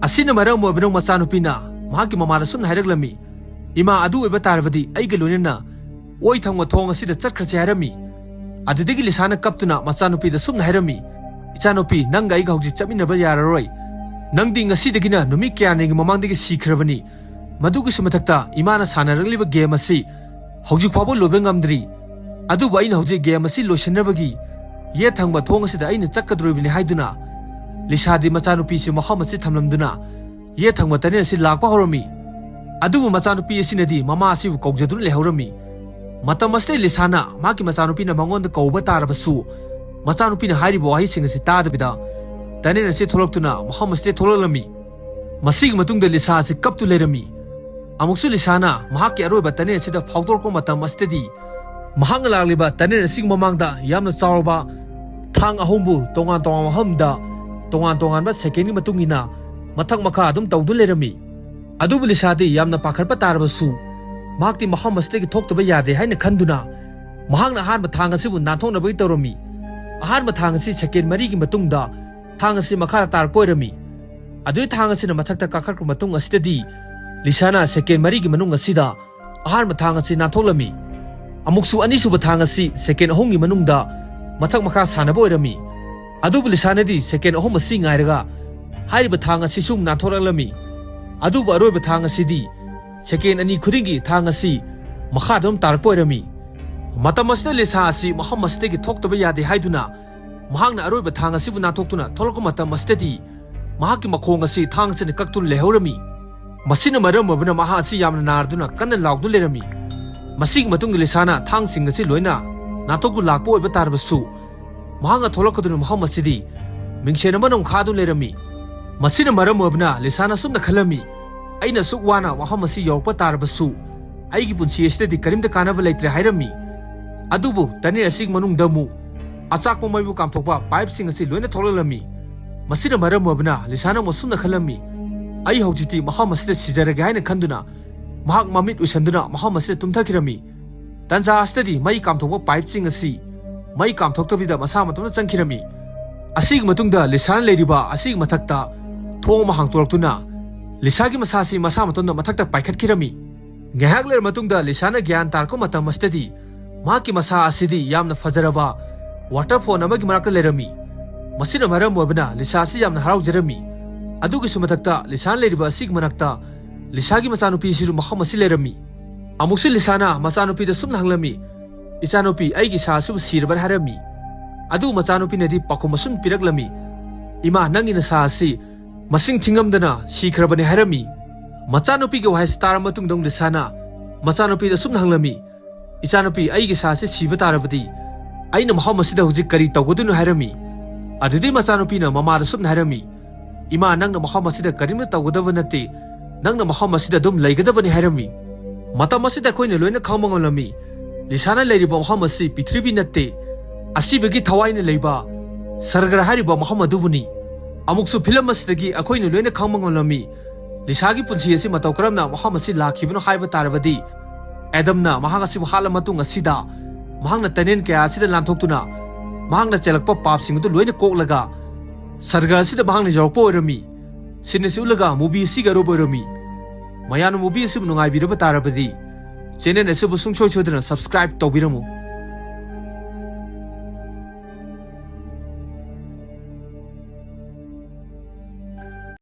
ꯑꯁꯤꯅ ꯃꯔꯝ ꯑꯣꯏꯕꯅ ꯃꯆꯥꯅꯨꯄꯤꯅ ꯃꯍꯥꯛꯀꯤ ꯃꯃꯥꯗ ꯁꯨꯝꯅ ꯍꯥꯏꯔꯛꯂꯝꯃꯤ, "ꯏꯃꯥ, ꯑꯗꯨ ꯑꯣꯏꯕ ꯇꯥꯔꯕꯗꯤ ꯑꯩꯒ ꯂꯣꯏꯅꯅ ꯑꯣꯏ ꯊꯪꯕ ꯊꯣꯡ ꯑꯁꯤꯗ ꯆꯠꯈ꯭ꯔꯁꯤ" ꯍꯥꯏꯔꯝꯃꯤ꯫ ꯑꯗꯨꯗꯒꯤ ꯂꯤꯁꯥꯅ ꯀꯞꯇꯨꯅ ꯃꯆꯥꯅꯨꯄꯤꯗ ꯁꯨꯝꯅ ꯍꯥꯏꯔꯝꯃꯤ, "ꯏꯆꯥꯅꯨꯄꯤ, ꯅꯪꯒ ꯑꯩꯒ ꯍꯧꯖꯤꯛ ꯆꯠꯃꯤꯟꯅꯕ ꯌꯥꯔꯔꯣꯏ꯫ ꯅꯪꯗꯤ ꯉꯁꯤꯗꯒꯤꯅ ꯅꯨꯃꯤꯠ ꯀꯌꯥꯅꯤꯒꯤ ꯃꯃꯥꯡꯗꯒꯤ ꯁꯤꯈ꯭ꯔꯕꯅꯤ꯫ ꯃꯗꯨꯒꯤꯁꯨ ꯃꯊꯛꯇ ꯏꯃꯥꯅ ꯁꯥꯟꯅꯔꯛꯂꯤꯕ ꯒꯦꯝ ꯑꯁꯤ ꯍꯧꯖꯤꯛ ꯐꯥꯎꯕ ꯂꯣꯏꯕ ꯉꯝꯗ꯭ꯔꯤ꯫ ꯑꯗꯨꯕꯨ ꯑꯩꯅ ꯍꯧꯖꯤꯛ ꯒꯦꯝ ꯑꯁꯤ ꯂꯣꯏꯁꯤꯟꯅꯕꯒꯤ ꯌꯦꯠ ꯊꯪꯕ ꯊꯣꯡ ꯑꯁꯤꯗ ꯑꯩꯅ ꯆꯠꯀꯗꯧꯔꯤꯕꯅꯤ" ꯍꯥꯏꯗꯨꯅ ꯂꯤꯁꯥꯗꯤ ꯃꯆꯥꯅꯨꯄꯤꯁꯤ ꯃꯐꯝ ꯑꯁꯤ ꯊꯝꯂꯝꯗꯨꯅ ꯌꯦꯠ ꯊꯪꯕ ꯇꯅꯦꯜ ꯑꯁꯤ ꯂꯥꯛꯄ ꯍꯧꯔꯝꯃꯤ꯫ ꯑꯗꯨꯕꯨ ꯃꯆꯥꯅꯨꯄꯤ ꯑꯁꯤꯅꯗꯤ ꯃꯃꯥ ꯑꯁꯤꯕꯨ ꯀꯧꯖꯗꯨꯅ ꯂꯩꯍꯧꯔꯝꯃꯤ꯫ ꯃꯇꯝ ꯑꯁꯤꯗ ꯂꯤꯁꯥꯅ ꯃꯍꯥꯛꯀꯤ ꯃꯆꯥꯅꯨꯄꯤꯅ ꯃꯉꯣꯟꯗ ꯀꯧꯕ ꯇꯥꯔꯕꯁꯨ, ꯃꯆꯥꯅꯨꯄꯤꯅ ꯍꯥꯏꯔꯤꯕ ꯋꯥꯍꯩꯁꯤꯡ ꯑꯁꯤ ꯇꯥꯗꯕꯤꯗ ꯇꯅꯦꯜ ꯑꯁꯤ ꯊꯣꯛꯂꯛꯇꯨꯅ ꯃꯐꯝ ꯑꯁꯤꯗ ꯊꯣꯛꯂꯛꯂꯝꯃꯤ꯫ ꯃꯁꯤꯒꯤ ꯃꯇꯨꯡꯗ ꯂꯤꯁꯥ ꯑꯁꯤ ꯀꯞꯇꯨ ꯂꯩꯔꯝꯃꯤ꯫ ꯑꯃꯨꯛꯁꯨ ꯂꯤꯁꯥꯅ ꯃꯍꯥꯛꯀꯤ ꯑꯔꯣꯏꯕ ꯇꯅꯦꯜ ꯑꯁꯤꯗ ꯐꯥꯎꯗꯣꯔꯛꯄ ꯃꯇꯝ ꯑꯁꯤꯗꯗꯤ, ꯃꯍꯥꯛꯅ ꯂꯥꯛꯂꯤꯕ ꯇꯅꯦꯜ ꯑꯁꯤꯒꯤ ꯃꯃꯥꯡꯗ ꯌꯥꯝꯅ ꯆꯥꯎꯔꯕ ꯊꯥꯡ ꯑꯍꯨꯝꯕꯨ ꯇꯣꯉꯥꯟ ꯇꯣꯉꯥꯟꯕ ꯃꯐꯝꯗ ꯇꯣꯉꯥꯟ ꯇꯣꯉꯥꯟꯕ ꯁꯦꯀꯦꯟꯒꯤ ꯃꯇꯨꯡ ꯏꯟꯅ ꯃꯊꯛ ꯃꯈꯥ ꯑꯗꯨꯝ ꯇꯧꯗꯨꯅ ꯂꯩꯔꯝꯃꯤ꯫ ꯑꯗꯨꯕꯨ ꯂꯤꯁꯥꯗꯤ ꯌꯥꯝꯅ ꯄꯥꯈꯠꯄ ꯇꯥꯔꯕꯁꯨ, ꯃꯍꯥꯛꯇꯤ ꯃꯐꯝ ꯑꯁꯤꯗꯒꯤ ꯊꯣꯛꯇꯕ ꯌꯥꯗꯦ ꯍꯥꯏꯅ ꯈꯟꯗꯨꯅ ꯃꯍꯥꯛꯅ ꯑꯍꯥꯟꯕ ꯊꯥꯡ ꯑꯁꯤꯕꯨ ꯅꯥꯟꯊꯣꯛꯅꯕꯒꯤ ꯇꯧꯔꯝꯃꯤ꯫ ꯑꯍꯥꯟꯕ ꯊꯥꯡ ꯑꯁꯤ ꯁꯦꯀꯦꯟ ꯃꯔꯤꯒꯤ ꯃꯇꯨꯡꯗ ꯊꯥꯡ ꯑꯁꯤ ꯃꯈꯥꯗ ꯇꯥꯔꯛꯄ ꯑꯣꯏꯔꯝꯃꯤ꯫ ꯑꯗꯨꯒꯤ ꯊꯥꯡ ꯑꯁꯤꯅ ꯃꯊꯛꯇ ꯀꯥꯈꯠꯈ꯭ꯔꯕ ꯃꯇꯨꯡ ꯑꯁꯤꯗꯗꯤ ꯂꯤꯁꯥꯅ ꯁꯦꯀꯦꯟ ꯃꯔꯤꯒꯤ ꯃꯅꯨꯡ ꯑꯁꯤꯗ ꯑꯍꯥꯟꯕ ꯊꯥꯡ ꯑꯁꯤ ꯅꯥꯟꯊꯣꯛꯂꯝꯃꯤ꯫ ꯑꯃꯨꯛꯁꯨ ꯑꯅꯤꯁꯨꯕ ꯊꯥꯡ ꯑꯁꯤ ꯁꯦꯀꯦꯟ ꯑꯍꯨꯝꯒꯤ ꯃꯅꯨꯡꯗ ꯃꯊꯛ ꯃꯈꯥ ꯁꯥꯟꯅꯕ ꯑꯣꯏꯔꯝꯃꯤ꯫ ꯑꯗꯨꯕꯨ ꯂꯤꯁꯥꯅꯗꯤ ꯁꯦꯀꯦꯟ ꯑꯍꯨꯝ ꯑꯁꯤ ꯉꯥꯏꯔꯒ ꯍꯥꯏꯔꯤꯕ ꯊꯥꯡ ꯑꯁꯤ ꯁꯨꯝ ꯅꯥꯟꯊꯣꯔꯛꯂꯝꯃꯤ꯫ ꯑꯗꯨꯕꯨ ꯑꯔꯣꯏꯕ ꯊꯥꯡ ꯑꯁꯤꯗꯤ ꯁꯦꯀꯦꯟ ꯑꯅꯤ ꯈꯨꯗꯤꯡꯒꯤ ꯊꯥꯡ ꯑꯁꯤ ꯃꯈꯥꯗ ꯑꯗꯨꯝ ꯇꯥꯔꯛꯄ ꯑꯣꯏꯔꯝꯃꯤ꯫ ꯃꯇꯝ ꯑꯁꯤꯗ ꯂꯤꯁꯥ ꯑꯁꯤ ꯃꯐꯝ ꯑꯁꯤꯗꯒꯤ ꯊꯣꯛꯇꯕ ꯌꯥꯗꯦ ꯍꯥꯏꯗꯨꯅ ꯃꯍꯥꯛꯅ ꯑꯔꯣꯏꯕ ꯊꯥꯡ ꯑꯁꯤꯕꯨ ꯅꯥꯟꯊꯣꯛꯇꯨꯅ ꯊꯣꯛꯂꯛꯄ ꯃꯇꯝ ꯑꯁꯤꯗꯗꯤ ꯃꯍꯥꯛꯀꯤ ꯃꯈꯣꯡ ꯑꯁꯤ ꯊꯥꯡ ꯑꯁꯤꯅ ꯀꯛꯇꯨꯅ ꯂꯩꯍꯧꯔꯝꯃꯤ꯫ ꯃꯁꯤꯅ ꯃꯔꯝ ꯑꯣꯏꯕꯅ ꯃꯍꯥꯛ ꯑꯁꯤ ꯌꯥꯝꯅ ꯅꯥꯔꯗꯨꯅ ꯀꯟꯅ ꯂꯥꯎꯗꯨꯅ ꯂꯩꯔꯝꯃꯤ꯫ ꯃꯁꯤꯒꯤ ꯃꯇꯨꯡꯗ ꯂꯤꯁꯥꯅ ꯊꯥꯡꯁꯤꯡ ꯑꯁꯤ ꯂꯣꯏꯅ ꯅꯥꯟꯊꯣꯛꯇꯨ ꯂꯥꯛꯄ ꯑꯣꯏꯕ ꯇꯥꯔꯕꯁꯨ, ꯃꯍꯥꯛꯅ ꯊꯣꯛꯂꯛꯀꯗꯧꯔꯤꯕ ꯃꯐꯝ ꯑꯁꯤꯗꯤ ꯃꯤꯡꯁꯦꯟ ꯑꯃꯅ ꯑꯃꯨꯛ ꯈꯥꯗꯨꯅ ꯂꯩꯔꯝꯃꯤ꯫ ꯃꯁꯤꯅ ꯃꯔꯝ ꯑꯣꯏꯕꯅ ꯂꯤꯁꯥꯅ ꯑꯁꯨꯝꯅ ꯈꯜꯂꯝꯃꯤ, "ꯑꯩꯅ ꯑꯁꯨꯛ ꯋꯥꯅ ꯃꯐꯝ ꯑꯁꯤ ꯌꯧꯔꯛꯄ ꯇꯥꯔꯕꯁꯨ, ꯑꯩꯒꯤ ꯄꯨꯟꯁꯤ ꯑꯁꯤꯗꯗꯤ ꯀꯔꯤꯝꯇ ꯀꯥꯟꯅꯕ ꯂꯩꯇ꯭ꯔꯦ" ꯍꯥꯏꯔꯝꯃꯤ꯫ ꯑꯗꯨꯕꯨ ꯇꯅꯦꯜ ꯑꯁꯤꯒꯤ ꯃꯅꯨꯡꯗ ꯑꯃꯨꯛ ꯑꯆꯥꯛꯄ ꯃꯩꯕꯨ ꯀꯥꯝꯊꯣꯛꯄ ꯄꯥꯏꯞꯁꯤꯡ ꯑꯁꯤ ꯂꯣꯏꯅ ꯊꯣꯛꯂꯛꯂꯝꯃꯤ꯫ ꯃꯁꯤꯅ ꯃꯔꯝ ꯑꯣꯏꯕꯅ ꯂꯤꯁꯥꯅ ꯑꯃꯨꯛ ꯑꯁꯨꯝꯅ ꯈꯜꯂꯝꯃꯤ, "ꯑꯩ ꯍꯧꯖꯤꯛꯇꯤ ꯃꯐꯝ ꯑꯁꯤꯗ ꯁꯤꯖꯔꯒꯦ" ꯍꯥꯏꯅ ꯈꯟꯗꯨꯅ ꯃꯍꯥꯛ ꯃꯃꯤꯠ ꯎꯏꯁꯟꯗꯨꯅ ꯃꯐꯝ ꯑꯁꯤꯗ ꯇꯨꯝꯊꯈꯤꯔꯝꯃꯤ꯫ ꯇꯟꯖꯥ ꯑꯁꯤꯗꯗꯤ ꯃꯩ ꯀꯥꯝꯊꯣꯛꯄ ꯄꯥꯏꯞꯁꯤꯡ ꯑꯁꯤ ꯃꯩ ꯀꯥꯝꯊꯣꯛꯇꯕꯤꯗ ꯃꯁꯥ ꯃꯇꯣꯝꯇ ꯆꯪꯈꯤꯔꯝꯃꯤ꯫ ꯑꯁꯤꯒꯤ ꯃꯇꯨꯡꯗ ꯂꯤꯁꯥꯅ ꯂꯩꯔꯤꯕ ꯑꯁꯤꯒꯤ ꯃꯊꯛꯇ ꯊꯣꯡ ꯑꯃ ꯍꯥꯡꯗꯣꯔꯛꯇꯨꯅ ꯂꯤꯁꯥꯒꯤ ꯃꯁꯥꯁꯤ ꯃꯁꯥ ꯃꯇꯣꯝꯇ ꯃꯊꯛꯇ ꯄꯥꯏꯈꯠꯈꯤꯔꯝꯃꯤ꯫ ꯉꯥꯏꯍꯥꯛ ꯂꯩꯔ ꯃꯇꯨꯡꯗ ꯂꯤꯁꯥꯅ ꯒ꯭ꯌꯥꯟ ꯇꯥꯔꯛꯄ ꯃꯇꯝ ꯑꯁꯤꯗꯗꯤ ꯃꯍꯥꯛꯀꯤ ꯃꯁꯥ ꯑꯁꯤꯗꯤ ꯌꯥꯝꯅ ꯐꯖꯔꯕ ꯋꯥꯇꯔꯐꯣꯟ ꯑꯃꯒꯤ ꯃꯅꯥꯛꯇ ꯂꯩꯔꯝꯃꯤ꯫ ꯃꯁꯤꯅ ꯃꯔꯝ ꯑꯣꯏꯕꯅ ꯂꯤꯁꯥ ꯑꯁꯤ ꯌꯥꯝꯅ ꯍꯔꯥꯎꯖꯔꯝꯃꯤ꯫ ꯑꯗꯨꯒꯤꯁꯨ ꯃꯊꯛꯇ ꯂꯤꯁꯥꯅ ꯂꯩꯔꯤꯕ ꯑꯁꯤꯒꯤ ꯃꯅꯥꯛꯇ ꯂꯤꯁꯥꯒꯤ ꯃꯆꯥꯅꯨꯄꯤꯁꯤꯁꯨ ꯃꯐꯝ ꯑꯁꯤ ꯂꯩꯔꯝꯃꯤ꯫ ꯑꯃꯨꯛꯁꯨ ꯂꯤꯁꯥꯅ ꯃꯆꯥꯅꯨꯄꯤꯗ ꯁꯨꯝꯅ ꯍꯪꯂꯝꯃꯤ, "ꯏꯆꯥꯅꯨꯄꯤ, ꯑꯩꯒꯤ ꯏꯁꯥ ꯑꯁꯤꯕꯨ ꯁꯤꯔꯕꯅꯤ?" ꯍꯥꯏꯔꯝꯃꯤ꯫ ꯑꯗꯨ ꯃꯆꯥꯅꯨꯄꯤꯅꯗꯤ ꯄꯥꯎꯈꯨꯝ ꯑꯁꯨꯝ ꯄꯤꯔꯛꯂꯝꯃꯤ, "ꯏꯃꯥ, ꯅꯪꯒꯤ ꯅꯁꯥ ꯑꯁꯤ ꯃꯁꯤꯡ ꯊꯤꯉꯝꯗꯅ ꯁꯤꯈ꯭ꯔꯕꯅꯤ" ꯍꯥꯏꯔꯝꯃꯤ꯫ ꯃꯆꯥꯅꯨꯄꯤꯒꯤ ꯋꯥꯍꯩꯁꯤ ꯇꯥꯔꯕ ꯃꯇꯨꯡꯗ ꯑꯃꯨꯛ ꯂꯤꯁꯥꯅ ꯃꯆꯥꯅꯨꯄꯤꯗ ꯑꯁꯨꯝꯅ ꯍꯪꯂꯝꯃꯤ, "ꯏꯆꯥꯅꯨꯄꯤ, ꯑꯩꯒꯤ ꯏꯁꯥꯁꯤ ꯁꯤꯕ ꯇꯥꯔꯕꯗꯤ ꯑꯩꯅ ꯃꯐꯝ ꯑꯁꯤꯗ ꯍꯧꯖꯤꯛ ꯀꯔꯤ ꯇꯧꯒꯗꯣꯏꯅꯣ?" ꯍꯥꯏꯔꯝꯃꯤ꯫ ꯑꯗꯨꯗꯤ ꯃꯆꯥꯅꯨꯄꯤꯅ ꯃꯃꯥꯗ ꯑꯁꯨꯝꯅ ꯍꯥꯏꯔꯝꯃꯤ, "ꯏꯃꯥ, ꯅꯪꯅ ꯃꯐꯝ ꯑꯁꯤꯗ ꯀꯔꯤꯝꯇ ꯇꯧꯒꯗꯕ ꯅꯠꯇꯦ, ꯅꯪꯅ ꯃꯐꯝ ꯑꯁꯤꯗ ꯑꯗꯨꯝ ꯂꯩꯒꯗꯕꯅꯤ" ꯍꯥꯏꯔꯝꯃꯤ꯫ ꯃꯇꯝ ꯑꯁꯤꯗ ꯑꯩꯈꯣꯏꯅ ꯂꯣꯏꯅ ꯈꯪꯕ ꯉꯝꯂꯝꯃꯤ, ꯂꯤꯁꯥꯅ ꯂꯩꯔꯤꯕ ꯃꯐꯝ ꯑꯁꯤ ꯄ꯭ꯔꯤꯊꯤꯕꯤ ꯅꯠꯇꯦ, ꯑꯁꯤꯕꯒꯤ ꯊꯋꯥꯏꯅ ꯂꯩꯕ ꯁꯔꯒꯔ ꯍꯥꯏꯔꯤꯕ ꯃꯐꯝ ꯑꯗꯨꯕꯨꯅꯤ꯫ ꯑꯃꯨꯛꯁꯨ ꯐꯤꯂꯝ ꯑꯁꯤꯗꯒꯤ ꯑꯩꯈꯣꯏꯅ ꯂꯣꯏꯅ ꯈꯪꯕ ꯉꯝꯂꯝꯃꯤ, ꯂꯤꯁꯥꯒꯤ ꯄꯨꯟꯁꯤ ꯑꯁꯤ ꯃꯇꯧ ꯀꯔꯝꯅ ꯃꯐꯝ ꯑꯁꯤ ꯂꯥꯛꯈꯤꯕꯅꯣ ꯍꯥꯏꯕ ꯇꯥꯔꯕꯗꯤ, ꯑꯦꯗꯝꯅ ꯃꯍꯥꯛ ꯑꯁꯤꯕꯨ ꯍꯥꯠꯂ ꯃꯇꯨꯡ ꯑꯁꯤꯗ ꯃꯍꯥꯛꯅ ꯇꯅꯦꯟ ꯀꯌꯥ ꯑꯁꯤꯗ ꯂꯥꯟꯊꯣꯛꯇꯨꯅ ꯃꯍꯥꯛꯅ ꯆꯦꯜꯂꯛꯄ ꯄꯥꯞꯁꯤꯡ ꯑꯗꯨ ꯂꯣꯏꯅ ꯀꯣꯛꯂꯒ ꯁꯔꯒꯔ ꯑꯁꯤꯗ ꯃꯍꯥꯛꯅ ꯌꯧꯔꯛꯄ ꯑꯣꯏꯔꯝꯃꯤ꯫ ꯁꯤꯟ ꯑꯁꯤ ꯎꯠꯂꯒ movie ꯑꯁꯤꯒꯤ ꯑꯔꯣꯏꯕ ꯑꯣꯏꯔꯝꯃꯤ꯫ ꯃꯌꯥꯝꯅ movie ꯑꯁꯤꯕꯨ ꯅꯨꯡꯉꯥꯏꯕꯤꯔꯕ ꯇꯥꯔꯕꯗꯤ channel ꯑꯁꯤꯕꯨ ꯁꯨꯡꯁꯣꯏ ꯁꯣꯏꯗꯅ subscribe ꯇꯧꯕꯤꯔꯝꯃꯨ꯫